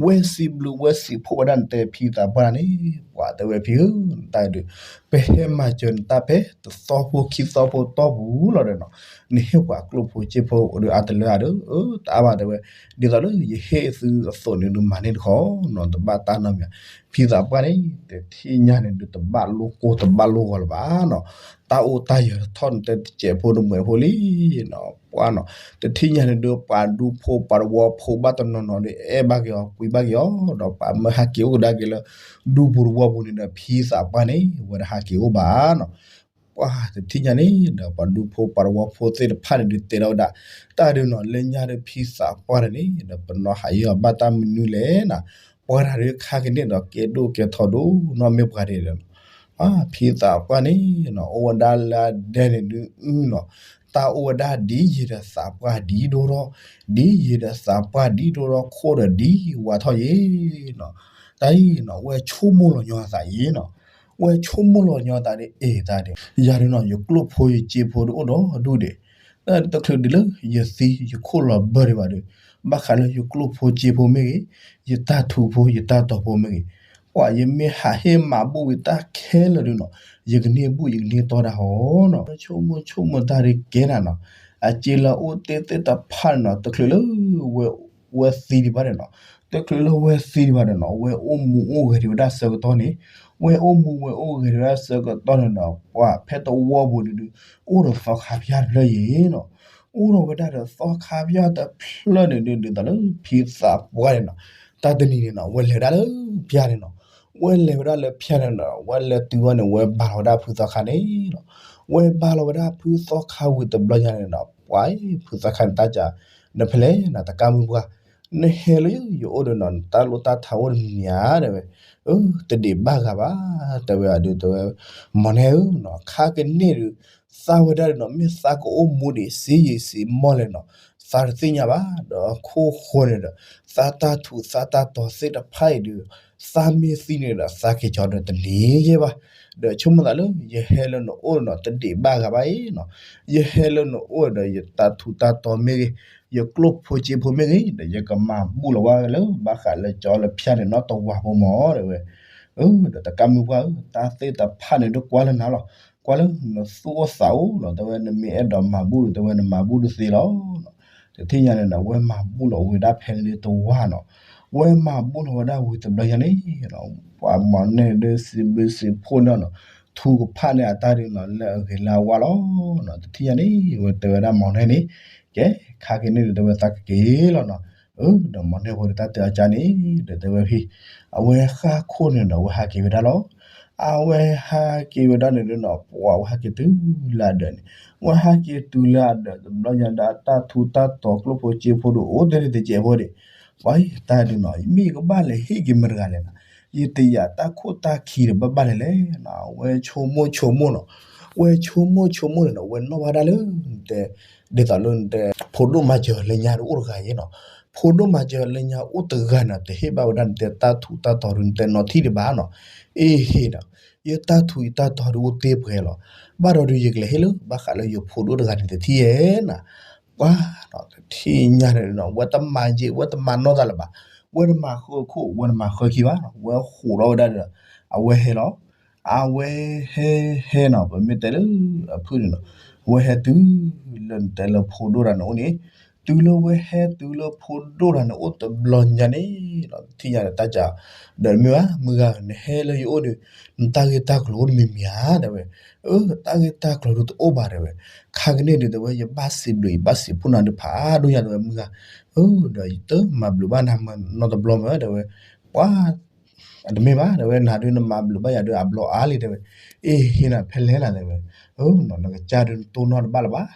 ဝဲစံးဘျုးဝဲစံးဖှိၣ်ဝဲဒၣ်နတဲဖံသးပှၢ်တၢ်န့ၣ်, ပှၤတဲဝဲဖံဧၢ, နတၢ်ဒုး ပဟဲမၤစၢၤနတၢ်ဖဲတသီဖိခံသီဖိတီၢ်ပူၤလီၤဒီးနီၤ, နဟ့ၣ်ပှၤကျိၣ်ဖိစ့ဖိဒုးအါတလၢအါဒီး, အၢ တအါဘၣ်တဲဝဲ, ဒ်သိးလၢယဟ့ၣ်သုအသိးန့ၣ်ဒုးမၤန့ၢ်တခီနီၤ, တဘၣ်တၢ်နီတမံၤ, ဖံသးပှၢ်န့ၣ် တထံၣ်ညါန့ၣ်ဒုးတဘၣ်လိကိၢ်တဘၣ်လိဂီၤလၢၤဘၣ်နီၤ, တၢ်အိၣ်တၢ်ယၢၤထီၣ်နတဲတစဲးဖိတမှဲၤဖိလံနီၤ, ပှၢ်နီၤ, တထံၣ်ညါန့ၣ်ဒုးပှၤဒူဖိပှၤတဝီဖိဘၣ်တနီၤနီၤဒီး အဲၣ်ဘၣ်က့ၤအီၤ ကွံဘၣ်က့ၤအီၤ, ဒီးပှၤမၢဟးက့ၤအိၣ်ကဒါက့ၤလၢ ဒူပူၤတဝီပူၤန့ၣ်ဒီး ဖံသးပှၢ်န့ၣ် ဝဲတဟးက့ၤအိၣ်ဘၣ်နီၤ, ပှၢ်တထံၣ်ညါန့ၣ်ဒီး ပှၤဒူဖိပှၤတဝီဖိသ့ၣ်တဖၣ်န့ၣ်ဒုးတဲထီၣ်ဝဲဒၣ်, တၢ်ဒုးနီၤ လၢညါဒီးဖံသးပှၢ်တၢ်န့ၣ်ဒီး ပနီၢ်ဟးယံၤအီၤဘၣ်တၢ်မနုၤလဲၣ်နီၤ, ပှၤတၢ်ဒုးခါကန့ၣ်ဒီး ကဲဒိၣ်ကဲထီဒိၣ်နီၢ်မ့ၢ်ပှၤဒဲးဒီး ဖံသးပှၢ်န့ၣ်နီၤ အိၣ်ဝဲဒၣ်လၢအဒဲန့ၣ်ဒုးနီၤ, တၢ်အိၣ်ဝဲဒၣ်ဒ်ယံၤဒီးသးပှၢ်ဒ်ဒိၣ်ထီၣ်, ဒ်ယံၤဒီးသးပှၢ်ဒ်ဒိၣ်ထီၣ်ခိၣ်ဒီးဒ်ဝါထီၣ်ယဲနီၤ, တၢ်အံၤနီၤ ဝဲဆိကမိၣ်လီၤညီအသးယဲနီၤ, ဝဲဆိကမိၣ်လီၤညီအသးဒ်အံၤတၢ်ဒုး, ယၤဒုးနီၤ ယကျိၣ်ဖိယစ့ဖိဒုးအိၣ်ဒီးဒူၣ်ဒဲး, တၢ်တချုးဒုးလၢယသံယခိၣ်လီၤဘၢဒံးဘၣ်ဒီး, ဘၣ်ဃးလၢယကျိၣ်ဖိစ့ဖိမ့ၢ်ဂ့ၤ, ယတၢ်ထူးဖိယတၢ်တီၤဖိမ့ၢ်ဂ့ၤ, ပှၤယမ့ၢ်ဟးဟ့ၣ်မၤဘူၣ်ဝံၤတၢ်ခဲလၢာ်ဒုးနီၤ, ယကန့ၢ်ဘူၣ်ယကန့ၢ်တီၢ်ဒၣ်ဟီနီၤ, ဆိကမိၣ်ဆိကမိၣ်တၢ်ဒုးကဲနၤနီၤ, အစ့လၢအအိၣ်တ့ၢ်သ့ၣ်တဖၣ်န့ၣ်နီၤ တချုးလၢ ဝဲသံဒံးဘၣ်ဒီးနီၤ, တချုးလၢဝဲသံဒံးဘၣ်ဒီးနီၤ ဝဲအိၣ်မူအိၣ်ဂဲၤဒံးဝဲဒၣ်ဆၢကတီၢ်န့ၣ်, ဝဲအိၣ်မူဝဲအိၣ်ဂဲၤဒံးဝဲဒၣ်ဆၢကတီၢ်န့ၣ်ဒီး ပှၤဖဲတဝီပူၤန့ၣ်ဒုး အိၣ်ဒီးသီခါဖၠၣ်တဖျၢၣ်ယဲနီၤ, အိၣ်ဒီးဝဲဒၣ်ဒီးသီခါဖၠၣ်တဖျၢၣ်န့ၣ်ဒုး ဒ်သိးလၢဖံသးပှၢ်န့ၣ်နီၤ, တၢ်တနံၤန့ၣ်နီၤ ဝဲလဲၤဝဲဒၣ်လၢဖၠၣ်န့ၣ်နီၤ, ဝဲလဲၤဝဲဒၣ်လၢဖၠၣ်န့ၣ်နီၤ ဝဲလဲၤတုၤဝဲန့ၣ် ဝဲဘါလီၤဝဲဒၣ်ဖုသီခါန့ၣ်နီၤ, ဝဲဘါလီၤဝဲဒၣ်ဖုသီခါဝံၤတဘျီညါန့ၣ်နီၤ ပှၤဖုသၣ်ခါန့ၣ်တၢ်ကး, နဖဲလဲၣ်နတကးမုၢ်ပှၢ်, နဟဲလၢယအိၣ်ဒီးနီၤ နတၢ်လိၣ်တၢ်ထးအိၣ်တမံၤမံၤဧါ တဲဝဲ, အၢ တဒံးဘၣ်ဂၤဘၣ် တဲဝဲဒုး တဲဝဲ, မီၢ်နဲဧၢနီၤ ခါကန့ၣ်ဒုး သးဝဲဒၣ်ဒုးနီၤ မ့ၢ်သးကအိၣ်မူဒံးစ့ယံာ်စ့မီၢ်လဲၣ်နီၤ, သးတသ့ၣ်ညါဘၣ် ဒီးအခိၣ်ဃိန့ၣ်ဒီး သးတၢ်ထူးသးတၢ်တီၤသ့ၣ်တဖၣ်အံၤဒုး သးမ့ၢ်သံန့ၣ်ဒီး သးက့ၤကီၤဒီးတန့ၢ်ယဲၢ်ဘၣ်, ဒီးဆိကမိၣ်သးလၢ ယဟဲလၢနအိၣ်နီၤ တဒံးဘၣ်ဂၤဘၣ်အံၤနီၤ, ယဟဲလၢနအိၣ်ဒီး ယတၢ်ထူးတၢ်တီၤမ့ၢ်ဂ့ၤ, ယကျိၣ်ဖိစ့ဖိမ့ၢ်ဂ့ၤ ဒီးယကမၤဘူၣ်လီၤဝဲလၢ ဘၣ်ဃးလၢကၠီလၢဖၠါန့ၣ် နီတဝၤဖိမီၢ် တဲဝဲ, အၢ ဒီးတကးမုၢ်ပှၢ်ဧၢ တၢ်သ့ၣ်တဖၣ်န့ၣ်ဒုးကွၢ်လၢနၤလီၤ, ကွၢ်လၢနသူၣ်အိၣ်သးအိၣ်လီၤ တဲဝဲ, နမ့ၢ်အဲၣ်ဒိးမၤဘူၣ်ဒုး တဲဝဲ နမၤဘူၣ်ဒုးသ့လီၤ တထံၣ်ညါန့ၣ်ဒီး ဝဲမၤဘူၣ်လီၤဝဲဒၣ်ဖဲန့ၣ်ဒုးတဝၤနီၤ, ဝဲမၤဘူၣ်လီၤဝဲဒၣ်ဝံၤတဘျီညါန့ၣ်, ပှၤမီၢ်နဲၣ်ဒုးစံးဘျုးစံးဖှိၣ်န့ၢ်နီၤ, ထူကဖၣ်န့ၢ်အတၢ်ဒုးနီၤ လၢအဂ့ၤလၢအဝါလီၤ, တထံၣ်ညါန့ၣ် ဝဲတဲဝဲဒၣ်မီၢ်နဲၣ်န့ၣ်, ကဲ ခါက့ၤန့ၣ်ဒုး တဲဝဲသးကက့ၤလီၤနီၤ, အၢ ဒီးမီၢ်နဲၣ်ဖိဒုးတၢ်တဲအီၤကန့ၣ် ဒီးတဲဝဲဖဲ အဝဲဃၣ်ခိၣ်န့ၣ်ဒီး အဝဲဟးက့ၤဝဲဒၣ်လီၤ, အဝဲဟးက့ၤဝဲဒၣ်န့ၣ်ဒုးနီၤ ပှၤဝဲဟးက့ၤတုၤလၢအဒၢးန့ၣ်, ဝဲဟးက့ၤတုၤလၢအဒၢးတဘျီညါဒီး တၢ်ထူးတၢ်တီၤကျိၣ်ဖိစ့ဖိဒုးအိၣ်တ့ၢ်တကဲးဖိဒံး, ပှၤတၢ်ဒုးနီၤ မ့ၢ်ယကဘၣ်လဲၤဟ့ၣ်က့ၤမတၤတဂၤလဲၣ်နီၤ, ယတယာ်တၢ်ခိၣ်တၢ်ခံဒီးဘၣ်ဘၣ်လဲၣ်လဲၣ်နီၤ, ဝဲဆိကမိၣ်ဆိကမိၣ်နီၤ, ဝဲဆိကမိၣ်ဆိကမိၣ်န့ၣ်ဒီး ဝဲနီၣ်ဘၣ်ဒၣ်လၢ နတဲ ဒ်သိးလၢနတဲ ဖိဒိၣ်မၤစၢၤလၢညါဒုးအိၣ်တဂၤယဲနီၤ, ဖိဒိၣ်မၤစၢၤလၢညါအိၣ်တဂၤန့ၣ် တဟ့ၣ်ဘၣ်ဝဲဒၣ်နတဲတၢ်ထူးတၢ်တီၤဒုး နတဲနီၤထံၣ်ဒံးဘၣ်နီၤ, အ့ဟ့ၣ်နီၤ, ယတၢ်ထူးယတၢ်တီၤဒုးအိၣ်တ့ၢ်ပှဲၤလီၤ, ဘၣ်ဒီးဒုးယကလဲၤဟ့ၣ်လၢ ဘၣ်ဃးလၢယဖိဒိၣ်တဂၤန့ၣ်တထံၣ်ယဲနီၤ, ပှၤနီၤ တထံၣ်ညါန့ၣ်နီၤ ဝဲတမၤယံာ် ဝဲတမၤနီၢ်သးလၢၤဘၣ်, ဝဲတမၤဃၢခိၣ် ဝဲတမၤဃၢခံဘၣ်နီၤ, ဝဲဃိးထီၣ်ဝဲဒၣ်ဒီး အဝဲဟဲလီၤ အဝဲဟဲဟဲနီၤ ပမ့ၢ်တဲလၢအဖုၣ်န့ၣ်နီၤ, အဝဲဟဲတုၤလၢနတဲလၢဖိဒိၣ်တဂၤန့ၣ်အိၣ်န့ၣ်, တုၤလၢဝဲဟဲတုၤလၢဖိဒိၣ်တဂၤန့ၣ်အိၣ်တဘျီညါန့ၣ်နီၤ တထံၣ်ညါန့ၣ်တၢ်ကး, ဒီးမ့ၢ်ဘၣ် မုၢ်ဂၤ နဟဲလၢယအိၣ်ဒီး နတၢ်ဂ့ၢ်တၢ်ကျိၤအိၣ်တမံၤမံၤဧါ တဲဝဲ, အၢ တၢ်ဂ့ၢ်တၢ်ကျိၤဒုးတအိၣ်ဘၣ်တဲဝဲ, ခါကန့ၣ်ဒုးတဲဝဲ ယဘၣ်စံးဘျုးယဘၣ်စံးဖှိၣ်နၤဒုးဖးဒိၣ်ညါတဲဝဲ မုၢ်ဂၤ, အၢ ဒီးယတမၤဘျုးဘၣ်နၤနီတဘျီမ့ၢ်တဲဝဲ, ပှၤ အတမ့ၢ်ဘၣ် တဲဝဲ နၤဒုးနမၤဘျုးဘၣ်ယၤဒုးအဘျီအါလံ တဲဝဲ, အ့ဟ့ၣ်နၤဖဲလဲၣ်လီၤ တဲဝဲ, အၢ နကစၢ်ဒုးနတိၢ်နီၣ်တဘၣ်လၢၤဘၣ်,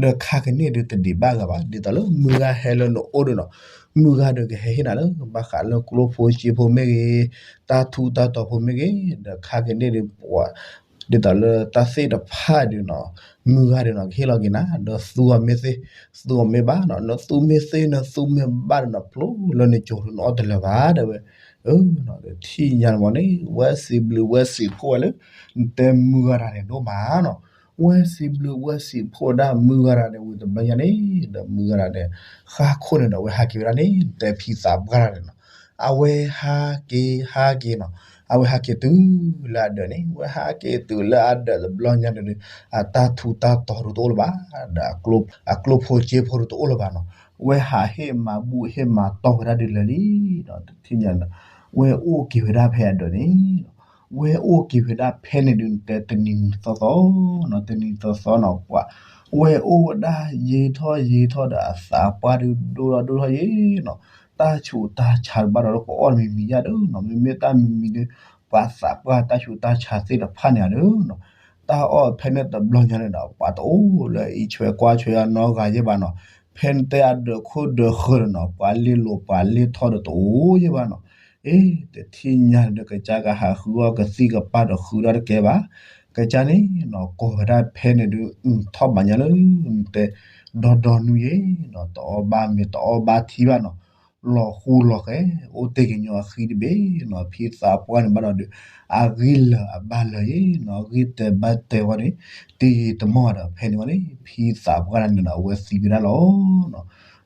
ဒီးခါကန့ၣ်ဒုးတဒံးဘၣ်ဂၤဘၣ် ဒ်သိးလၢမုၢ်ဂၤဟဲလၢနအိၣ်ဒီးနီၤ, မုၢ်ဂၤဒုးကဟဲဟ့ၣ်နၤလၢ ဘၣ်ဃးလၢကျိၣ်ဖိစ့ဖိမ့ၢ်ဂ့ၤ, တၢ်ထူးတၢ်တီၤဖိမ့ၢ်ဂ့ၤ, ဒီးခါကန့ၣ်ဒုး ဒ်သိးလၢတၢ်သ့ၣ်တဖၣ်ဒုးနီၤ, မုၢ်ဂၤဒုးနီၤ ကဟ့ၣ်လီၤက့ၤနၤ ဒီးသူအီၤမ့ၢ်သ့, သူအီၤမ့ၢ်ဘၣ်နီၤ, နသူမ့ၢ်သ့ နသူမ့ၢ်ဘၣ်ဒီးနီၤ ဖျိလၢနကၠိၤဒုးနအီၣ်တလၢၤဘၣ် တဲဝဲ, အၢ တထံၣ်ညါန့ၣ်မ့ၢ်န့ၣ် ဝဲစံးဘျုးဝဲစံးဖှိၣ်ဝဲလၢ နတဲမုၢ်ဂၤတဂၤန့ၣ်ဒိၣ်မးနီၤ, ဝဲစံးဘျုးဝဲစံးဖှိၣ်ဝဲဒၣ်မုၢ်ဂၤတဂၤန့ၣ် ဝံၤတဘျီညါန့ၣ် ဒီးမုၢ်ဂၤတဂၤန့ၣ် ဃၣ်ခိၣ်န့ၣ်ဒီး ဝဲဟးက့ၤဝဲဒၣ်န့ၣ် နတဲဖံသးပှၢ်တဂၤန့ၣ်နီၤ, အဝဲဟးက့ၤ ဟးက့ၤနီၤ, အဝဲဟးက့ၤတုၤလၢအဒၢးန့ၣ်, ဝဲဟးက့ၤတုၤလၢအဒၢးတဘျီညါန့ၣ်ဒီး အတၢ်ထူးတၢ်တီၤဒုးတအိၣ်လၢၤဘၣ်, ဒီးအကျိၣ်ဖိစ့ဖိဒုးတအိၣ်လၢၤဘၣ်နီၤ, ဝဲဟးဟ့ၣ်မၤဘူၣ်ဟ့ၣ်မၤတီၢ်ဝဲဒၣ်ဒုးလၢာ်လံနီၤ, တထံၣ်ညါန့ၣ် ဝဲအိၣ်က့ၤဝဲဒၣ်ဖဲအဒၢးန့ၣ် ဝဲအိၣ်က့ၤဝဲဒၣ်ဖဲန့ၣ်ဒုး နတဲတနံၤသီသီနီၤ, တနံၤသီသီနီၤ ပှၤ ဝဲအိၣ်ဝဲဒၣ်ယံာ်ထီၣ်ယံာ်ထီၣ်ဒီး အသးပှၢ်ဒုးဒိၣ်ထီၣ်ဒိၣ်ထီၣ်ယဲနီၤ, တၢ်ဆူးတၢ်ဆါဘၣ်ဒီး ကအီၣ်တမံၤမံၤယါဒီးနီၤ, မ့မ့ၢ်တၢ်မံၤမံၤဒီး ပှၤသးပှၢ်တၢ်ဆူးတၢ်ဆါသ့ၣ်တဖၣ်န့ၣ်ဒီးနီၤ, တၢ်အီၣ်ဖဲန့ၣ်တဘျီညါန့ၣ်ဒီး ပှၤတအိၣ်လၢအအံးဆွဲကွၢ်ဆွဲအနီတဂၤယဲဘၣ်နီၤ, ဖဲန့ၣ်တဲအဒၢးခိၣ်ဒၢးဃၢၤဒီးနီၤ ပှၤလ့လိာ်ပှၤလ့ထီၣ်ဒီးတအိၣ်ယဲဘၣ်နီၤ, အ့ တထံၣ်ညါန့ၣ်ဒီး ကစၢ်ကဟးဃုအီၣ်ကသံၣ်ကပၢ်ဒီးဃုဒၣ်တကဲဘၣ်, ကစၢ်န့ၣ်နီၤ ကိးဝဲဒၣ်ဖဲန့ၣ်ဒုး အုၣ်ထီၣ်ဘၣ်ညါလၢ နတဲ ဒီဒီနုၤယဲနီၤ, တအီၣ်ဘၣ်မ့ၤတအီၣ်ဘၣ်ထံဘၣ်နီၤ, လီၤဃူလီၤဃဲၤ အိၣ်တ့ၢ်ကညီအဃံတဘ့ၣ်နီၤ, ဖံသးပှၢ်န့ၣ်ဘၣ်ဒီးဒုး အဂံၢ်လၢာ်အဘၣ်လၢာ်ယဲနီၤ, အဂံၢ်တဲဘၣ်တဲဝဲန့ၣ် တယံာ်တမီၢ်ဒီး ဖဲန့ၣ်ဝဲန့ၣ် ဖံသးပှၢ်န့ၣ်နီၤ အဝဲသံဝဲဒၣ်လီၤနီၤ,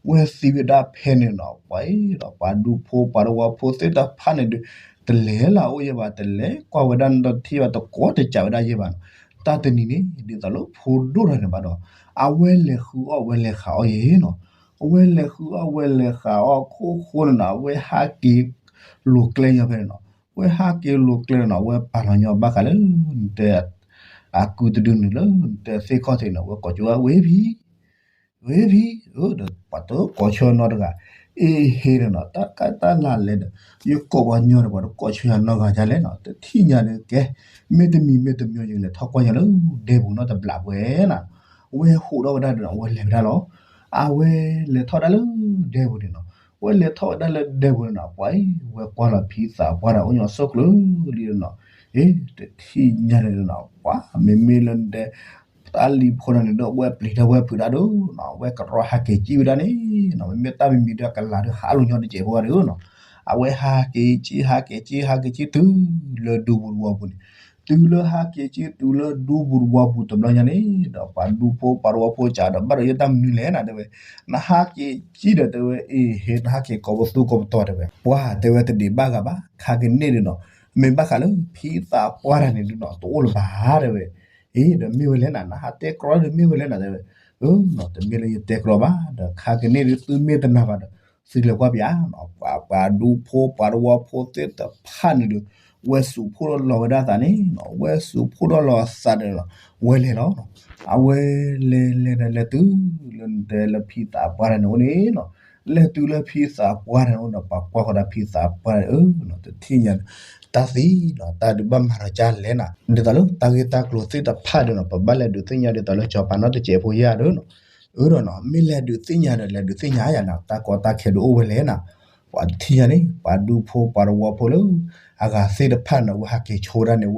ဝဲသံဝဲဒၣ်ဖဲန့ၣ်နီၤ ပှၤအံၤဒီး ပှၤဒူဖိပှၤတဝီဖိသ့ၣ်တဖၣ်န့ၣ်ဒုး တလဲၤလၢအအိၣ်ယဲဘၣ်, တလဲၤကွၢ်ဝဲဒၣ်နီတထံၣ်ဘၣ်, တကိးတစးဝဲဒၣ်ယဲဘၣ်နီၤ, တၢ်တနံၤန့ၣ် ဒ်သိးလၢဖိဒိၣ်တဂၤန့ၣ်ဘၣ်ဒီး အဝဲလဲၤဃုအီၣ်ဝဲလဲၤဃးအီၣ်ယဲနီၤ, အဝဲလဲၤဃုအီၣ်ဝဲလဲၤဃးအီၣ်ခိၣ်ဃိန့ၣ်နီၤ, အဝဲဟးက့ၤလိာ်ကျဲညီဖဲန့ၣ်နီၤ, အဝဲဟးက့ၤလိာ်ကျဲန့ၣ်နီၤ, အဝဲပာ်လီၤညီဘၣ်ဃးလၢ နတဲ အကုတဒုန့ၣ်လၢ နတဲသ့ၣ်ခီၣ်ထံးန့ၣ် အဝဲကိးကၠိဝဲ ဝ့ၢ်ဖံ ဝ့ၢ်ဖံဧၢ, ဒီးပှၤတကိးဆၢနီတဂၤ, အ့ဟ့န့ၣ်နီၤ, တၢ်ကၢ်တၢ်လၢ်လဲၣ်ဒီး ယကိးပှၤညီဒီး ပှၤတကိးဆၢယၤနီတဂၤဒ်လဲၣ်နီၤ, တထံၣ်ညါန့ၣ်ကဲ, မ့တမံၤမ့တမံၤ ယကလဲၤထီၣ်ကွၢ်ညီလၢ ဒဲပူၤနီတဘျီပှဲၤနီၤ, ဝဲဟးထီၣ်ဝဲဒၣ်ဒီး အဝဲလဲၤဝဲဒၣ်လီၤ. အဝဲလဲၤထီၣ်ဒၣ်လၢဒဲပူၤန့ၣ်နီၤ, ဝဲလဲၤထီၣ်ဝဲဒၣ်လၢဒဲပူၤန့ၣ်နီၤ, ပှၤအံၤ ဝဲကွၢ်လီၤဖံသးပှၢ်ဒီးအိၣ်ညီအစိၣ်ကျၢၤလံဒီးနီၤ, အ့ တထံၣ်ညါန့ၣ်ဒီးနီၤ, ပှၤမ့မ့ၢ်လၢဒဲ တၢ်လံၤဖိန့ၣ်န့ၣ်ဒီး ဝဲပျံၤတၢ်ဝဲဖုးတၢ်ဒီးနီၤ, ဝဲကရီဟးက့ၤကံၣ်ဝဲဒၣ်န့ၣ်နီၤ, မ့မ့ၢ်တၢ်မံၤမံၤဒီးကလၤဒီးဟးလိာ်ညီတစဲးဖိဂၤဒီးနီၤ, အဝဲဟးက့ၤကံၣ် ဟးက့ၤကံၣ် ဟးက့ၤကံၣ်တုၤလၢဒူပူၤတဝီပူၤန့ၣ်, တုၤလၢဟးက့ၤကံၣ်တုၤလၢဒူပူၤတဝီပူၤတဘျီညါန့ၣ်ဒီး ပှၤဒူဖိပှၤတဝီဖိစံးဒီး ဘၣ်ဒီးယတၢ်မနုၤလဲၣ်နၤ တဲဝဲ, နဟးက့ၤကံၣ်ဒီး တဲဝဲ အ့ ဟဲနဟးက့ၤကိးပသူကိးပတီၤ တဲဝဲ, ပှၤတဲဝဲတဒံးဘၣ်ဂၤဘၣ်, ခါကန့ၣ်ဒီးနီၤ, မ့ၢ်ဘၣ်ဃးလၢဖံသးပှၢ်တဂၤန့ၣ်ဒီးနီၤ တအိၣ်လၢၤဘၣ် တဲဝဲ, အ့ ဒီးမ့ၢ်ဝဲလဲၣ်နၤ နဟးတဲကြီဒီးမ့ၢ်ဝဲလဲၣ်နၤ တဲဝဲ, အၢ တမ့ၢ်လၢယတဲကြီဘၣ်ဒီး ခါကန့ၣ်ဒီးသုမ့ၢ်တနာ်ဘၣ်ဒီး သုလဲၤကွၢ်ပၠးနီၤ, ပှၤ ပှၤဒူဖိပှၤတဝီဖိသ့ၣ်တဖၣ်န့ၣ်ဒီး ဝဲစူးဖှိၣ်ထီၣ်လီၤဝဲဒၣ်အသးန့ၣ်နီၤ, ဝဲစူးဖှိၣ်ထီၣ်လီၤအသးဒီး ဝဲလဲၤလီၤနီၤ, အဝဲလဲၤလဲၤဒီးလဲၤတုၤလၢတဲလၢဖံသးပှၢ်တဂၤန့ၣ်အိၣ်န့ၣ်နီၤ, လဲၤတုၤလၢဖံသးပှၢ်တဂၤန့ၣ်အိၣ်ဒီး ပှၤကွၢ်ဃီၤဒီးဖံသးပှၢ်တဂၤန့ၣ် အၢ တထံၣ်ညါန့ၣ် တၢ်သံနီၤ, တၢ်ဒုးဘၣ်မၤဒီးကလဲၣ်နၤ, ဒ်သိးလၢတၢ်ဂ့ၢ်တၢ်ကျိၤသ့ၣ်တဖၣ်ဒီးနီၤ ပဘၣ်လဲၤဒုးသ့ၣ်ညါဒ်သိးလၢစီၤပၤနီတစဲးဖိယဲၢ်ဒီးနီၤ, အၢဒီးနီၤ မ့ၢ်လဲၤဒုးသ့ၣ်ညါဒီး လဲၤဒုးသ့ၣ်ညါယၤနီၤ, တၢ်ကီတၢ်ခဲဒုးအိၣ်ဝဲလဲၣ်နၤ, ပှၤတထံၣ်ညါန့ၣ် ပှၤဒူဖိပှၤတဝီဖိလၢ အဂၤသ့ၣ်တဖၣ်န့ၣ် အဝဲဟးက့ၤဆိဝဲဒၣ်န့ၣ်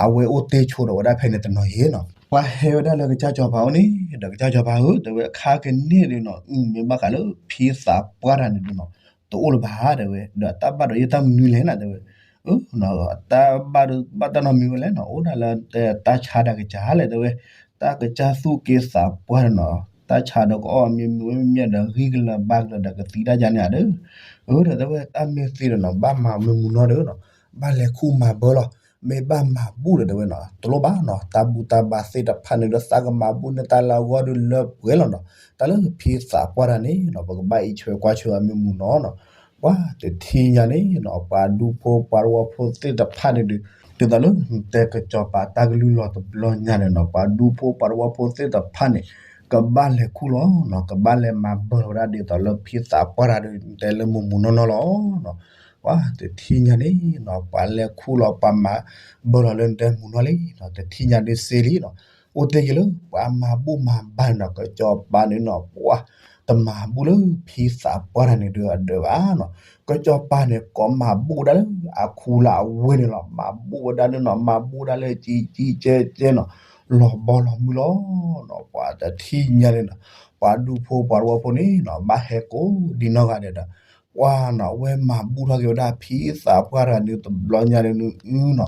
အဝဲအိၣ်တ့ဆိဒီးဝဲဒၣ်ဖဲန့ၣ်တနီၤယဲၢ်နီၤ, ပှၤဟဲဝဲဒၣ်လၢကစၢ်စီၤပၤအိၣ်န့ၣ်ဒီး ကစၢ်စီၤပၤဧၢ တဲဝဲ ခါကန့ၣ်ဒီးနီၤ အု မ့ၢ်ဘၣ်ဃးလၢဖံသးပှၢ်တဂၤန့ၣ်ဒီးနီၤ တအိၣ်လၢၤဘၣ် တဲဝဲ, ဒီးတၢ်ဘၣ်ဒီးယတၢ်မနုၤလဲၣ်နၤ တဲဝဲ, အၢ တၢ်ဘၣ်ဒီးဘၣ်တၢ်နီတမံၤဝဲလဲၣ်နီၤ, အိၣ်ဒၣ်လၢတၢ်ဆါဒီးကစၢ်လဲၣ် တဲဝဲ, တၢ်ကစၢ်သူၣ်က့သးပှၢ်ဒီးနီၤ တၢ်ဆါဒီးကအီၣ်မ့ၢ်မုာ်ဝဲမ့ၢ်မ့ၢ်ဒီး ဂံၢ်ကလၢၤဘါကလၢၤဒီးကသံတၢ်ယါန့ၣ်ဧါဒီး, အၢ ဒီးတဲဝဲ တၢ်မ့ၢ်သ့ဒီးနီၤ ဘၣ်မၤမုာ်မုာ်နီၢ်ဒီးနီၤ ဘၣ်လဲၤခူၣ်မၤဘၢလီၤ, မ့ၢ်ဘၣ်မၤဘူၣ်ဒီးတဲဝဲနီၤ တလိၣ်ဘၣ်နီၤ, တၢ်ဘူၣ်တၢ်ဘါသ့ၣ်တဖၣ်န့ၣ်ဒီး သးကမၤဘူၣ်န့ၢ်တၢ်လၢအဂီၢ်ဒီးလၢပှဲၤလီၤနီၤ, တၢ်လၢဖံသးပှၢ်တဂၤန့ၣ်နီၤ ပကဘၣ်အံးဆွဲကွၢ်ဆွဲအီၤမ့ၢ်မုာ်နီၢ်နီၤ, ပှၤတထံၣ်ညါန့ၣ်နီၤ ပှၤဒူဖိပှၤတဝီဖိသ့ၣ်တဖၣ်န့ၣ်ဒီး ဒ်သိးလၢ တဲကစီၤပၤတၢ်ကလုၢ်လီၤတဘျီညါန့ၣ်နီၤ ပှၤဒူဖိပှၤတဝီဖိသ့ၣ်တဖၣ်န့ၣ် ကဘၣ်လဲၤခူၣ်လီၤနီၤ, ကဘၣ်လဲၤမၤဘၢလီၤဝဲဒၣ်ဒ်သိးလၢဖံသးပှၢ်တဂၤဒီး တဲလၢမုာ်မုာ်နီၢ်နီၢ်လီၤနီၤ, ပှၤတထံၣ်ညါန့ၣ်နီၤ ပှၤလဲၤခူၣ်လီၤ ပှၤမၤဘၢလီၤလၢနတဲမုာ်နီၢ်လံနီၤ, တထံၣ်ညါဒုးစ့လံနီၤ, အိၣ်တ့ၢ်က့ၤလၢပှၤမၤဘူၣ်မၤဘါန့ၣ်နီၤ ကစီၤပၤန့ၣ်နီၤ ပှၤ တမၤဘူၣ်လၢဖံသးပှၢ်တဂၤန့ၣ်ဒီးအဒၢးဘၣ်နီၤ, ကစီၤပၤန့ၣ် ကိးမၤဘူၣ်ဝဲဒၣ်လၢအခူလၢအဝ့ၢ်န့ၣ်လီၤ, မၤဘူၣ်ဝဲဒၣ်န့ၣ်နီၤ မၤဘူၣ်ဝဲဒၣ်လၢကံကံကဲကဲနီၤ, လီၤဘီလီၤမုၢ်လီၤနီၤ, ပှၤတထံၣ်ညါန့ၣ်နီၤ ပှၤဒူဖိပှၤတဝီဖိန့ၣ်နီၤ ဘၣ်ဟဲကိးဒံနီၢ်ဂၤဒဲးဒီး ပှၤနီၤ အဝဲမၤဘူၣ်ထီၣ်က့ၤဝဲဒၣ်ဖံသးပှၢ်တဂၤန့ၣ်တဘျီညါန့ၣ်နီၤ နီၤ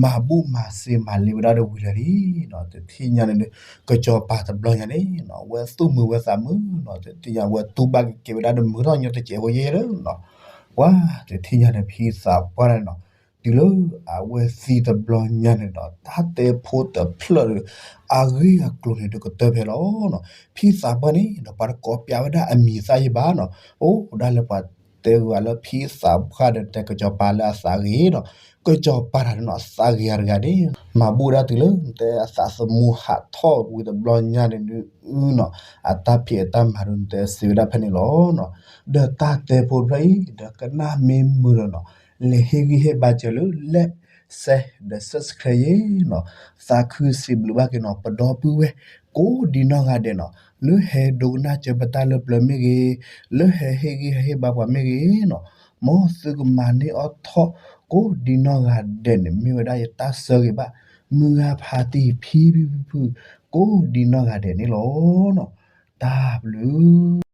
မၤဘူၣ်မၤစ့မၤလ့ဝဲဒၣ်ဒီးဝံၤလၢာ်လံနီၤ, တထံၣ်ညါန့ၣ်ဒီး ကစီၤပၤတဘျီညါန့ၣ်နီၤ အဝဲသူၣ်မုာ်ဝဲသးမုာ်နီၤ, တထံၣ်ညါအဝဲတူၢ်ဘၣ်က့ၤဝဲဒၣ်ဒီးမုာ်ထီၣ်ညီတစဲးဖိယဲၢ်လၢနီၤ, ပှၤတထံၣ်ညါန့ၣ်ဖံသးပှၢ်တဂၤန့ၣ်နီၤ တုၤလၢအဝဲသံတဘျီညါန့ၣ်ဒီး တၢ်တဲဖိတဖျၢၣ်ဒီး အဂ့ၢ်အကျိၤန့ၣ်ဒီးကတၢၢ်ဖဲလီၤနီၤ, ဖံသးပှၢ်န့ၣ်ဒီး ပှၤတကိးပၠးဝဲဒၣ်အမံၤသၣ်ယံၤဘၣ်နီၤ, အိၣ်ဒၣ်လၢပှၤတဲဂ့ၤလၢဖံသးပှၢ်ဒီးတဲကစီၤပၤလၢအသးဂ့ၤနီၤ, ကစီၤပၤတဂၤန့ၣ်နီၤ အသးဂ့ၤတဂၤန့ၣ် မၤဘူၣ်ဝဲဒၣ်တုၤလၢနတဲအသးသမူဟးထီၣ်ဝံၤတဘျီညါန့ၣ်နီၤ အတၢ်ဖံးအတၢ်မၤဒီးနတဲစံးဝဲဒၣ်ဖဲန့ၣ်လီၤနီၤ, ဒီးတၢ်တဲဖိတဖျၢၣ်အံၤ ဒီးကနၣ်မ့ၢ်မုာ်ဒီးနီၤ လဲၤဟ့ၣ်ဂံၢ်ဟ့ၣ်ဘါစၢၤလၢ like share ဒီး subscribe ယဲနီၤ, သးခုစံးဘျုးဘၣ်က့ၤနီၤ ပဒီပုၢ်ဝဲၢ် ကိးဒံနီၢ်ဂၤဒဲးနီၤ, လၢဟဲဒိကနၣ်စၢၤပတၢ်လၢပျၢၤမ့ၢ်ဂ့ၤ, လၢဟဲဟ့ၣ်ဂံၢ်ဟ့ၣ်ဘါပှၤမ့ၢ်ဂ့ၤနီၤ, မ်သုကမၤန့ၢ်အီၣ်ထီၣ် ကိးဒံနီၢ်ဂၤဒဲးန့ၣ် မ့ၢ်ဝဲဒၣ်ယတၢ်ဆၢဂ့ၤဘၣ်, မုၢ်ဂၤဖးတံၢ်ဖံဖုဖုဖု ကိးဒံနီၢ်ဂၤဒဲးန့ၣ်လီၤနီၤ, တၢ်ဘျုး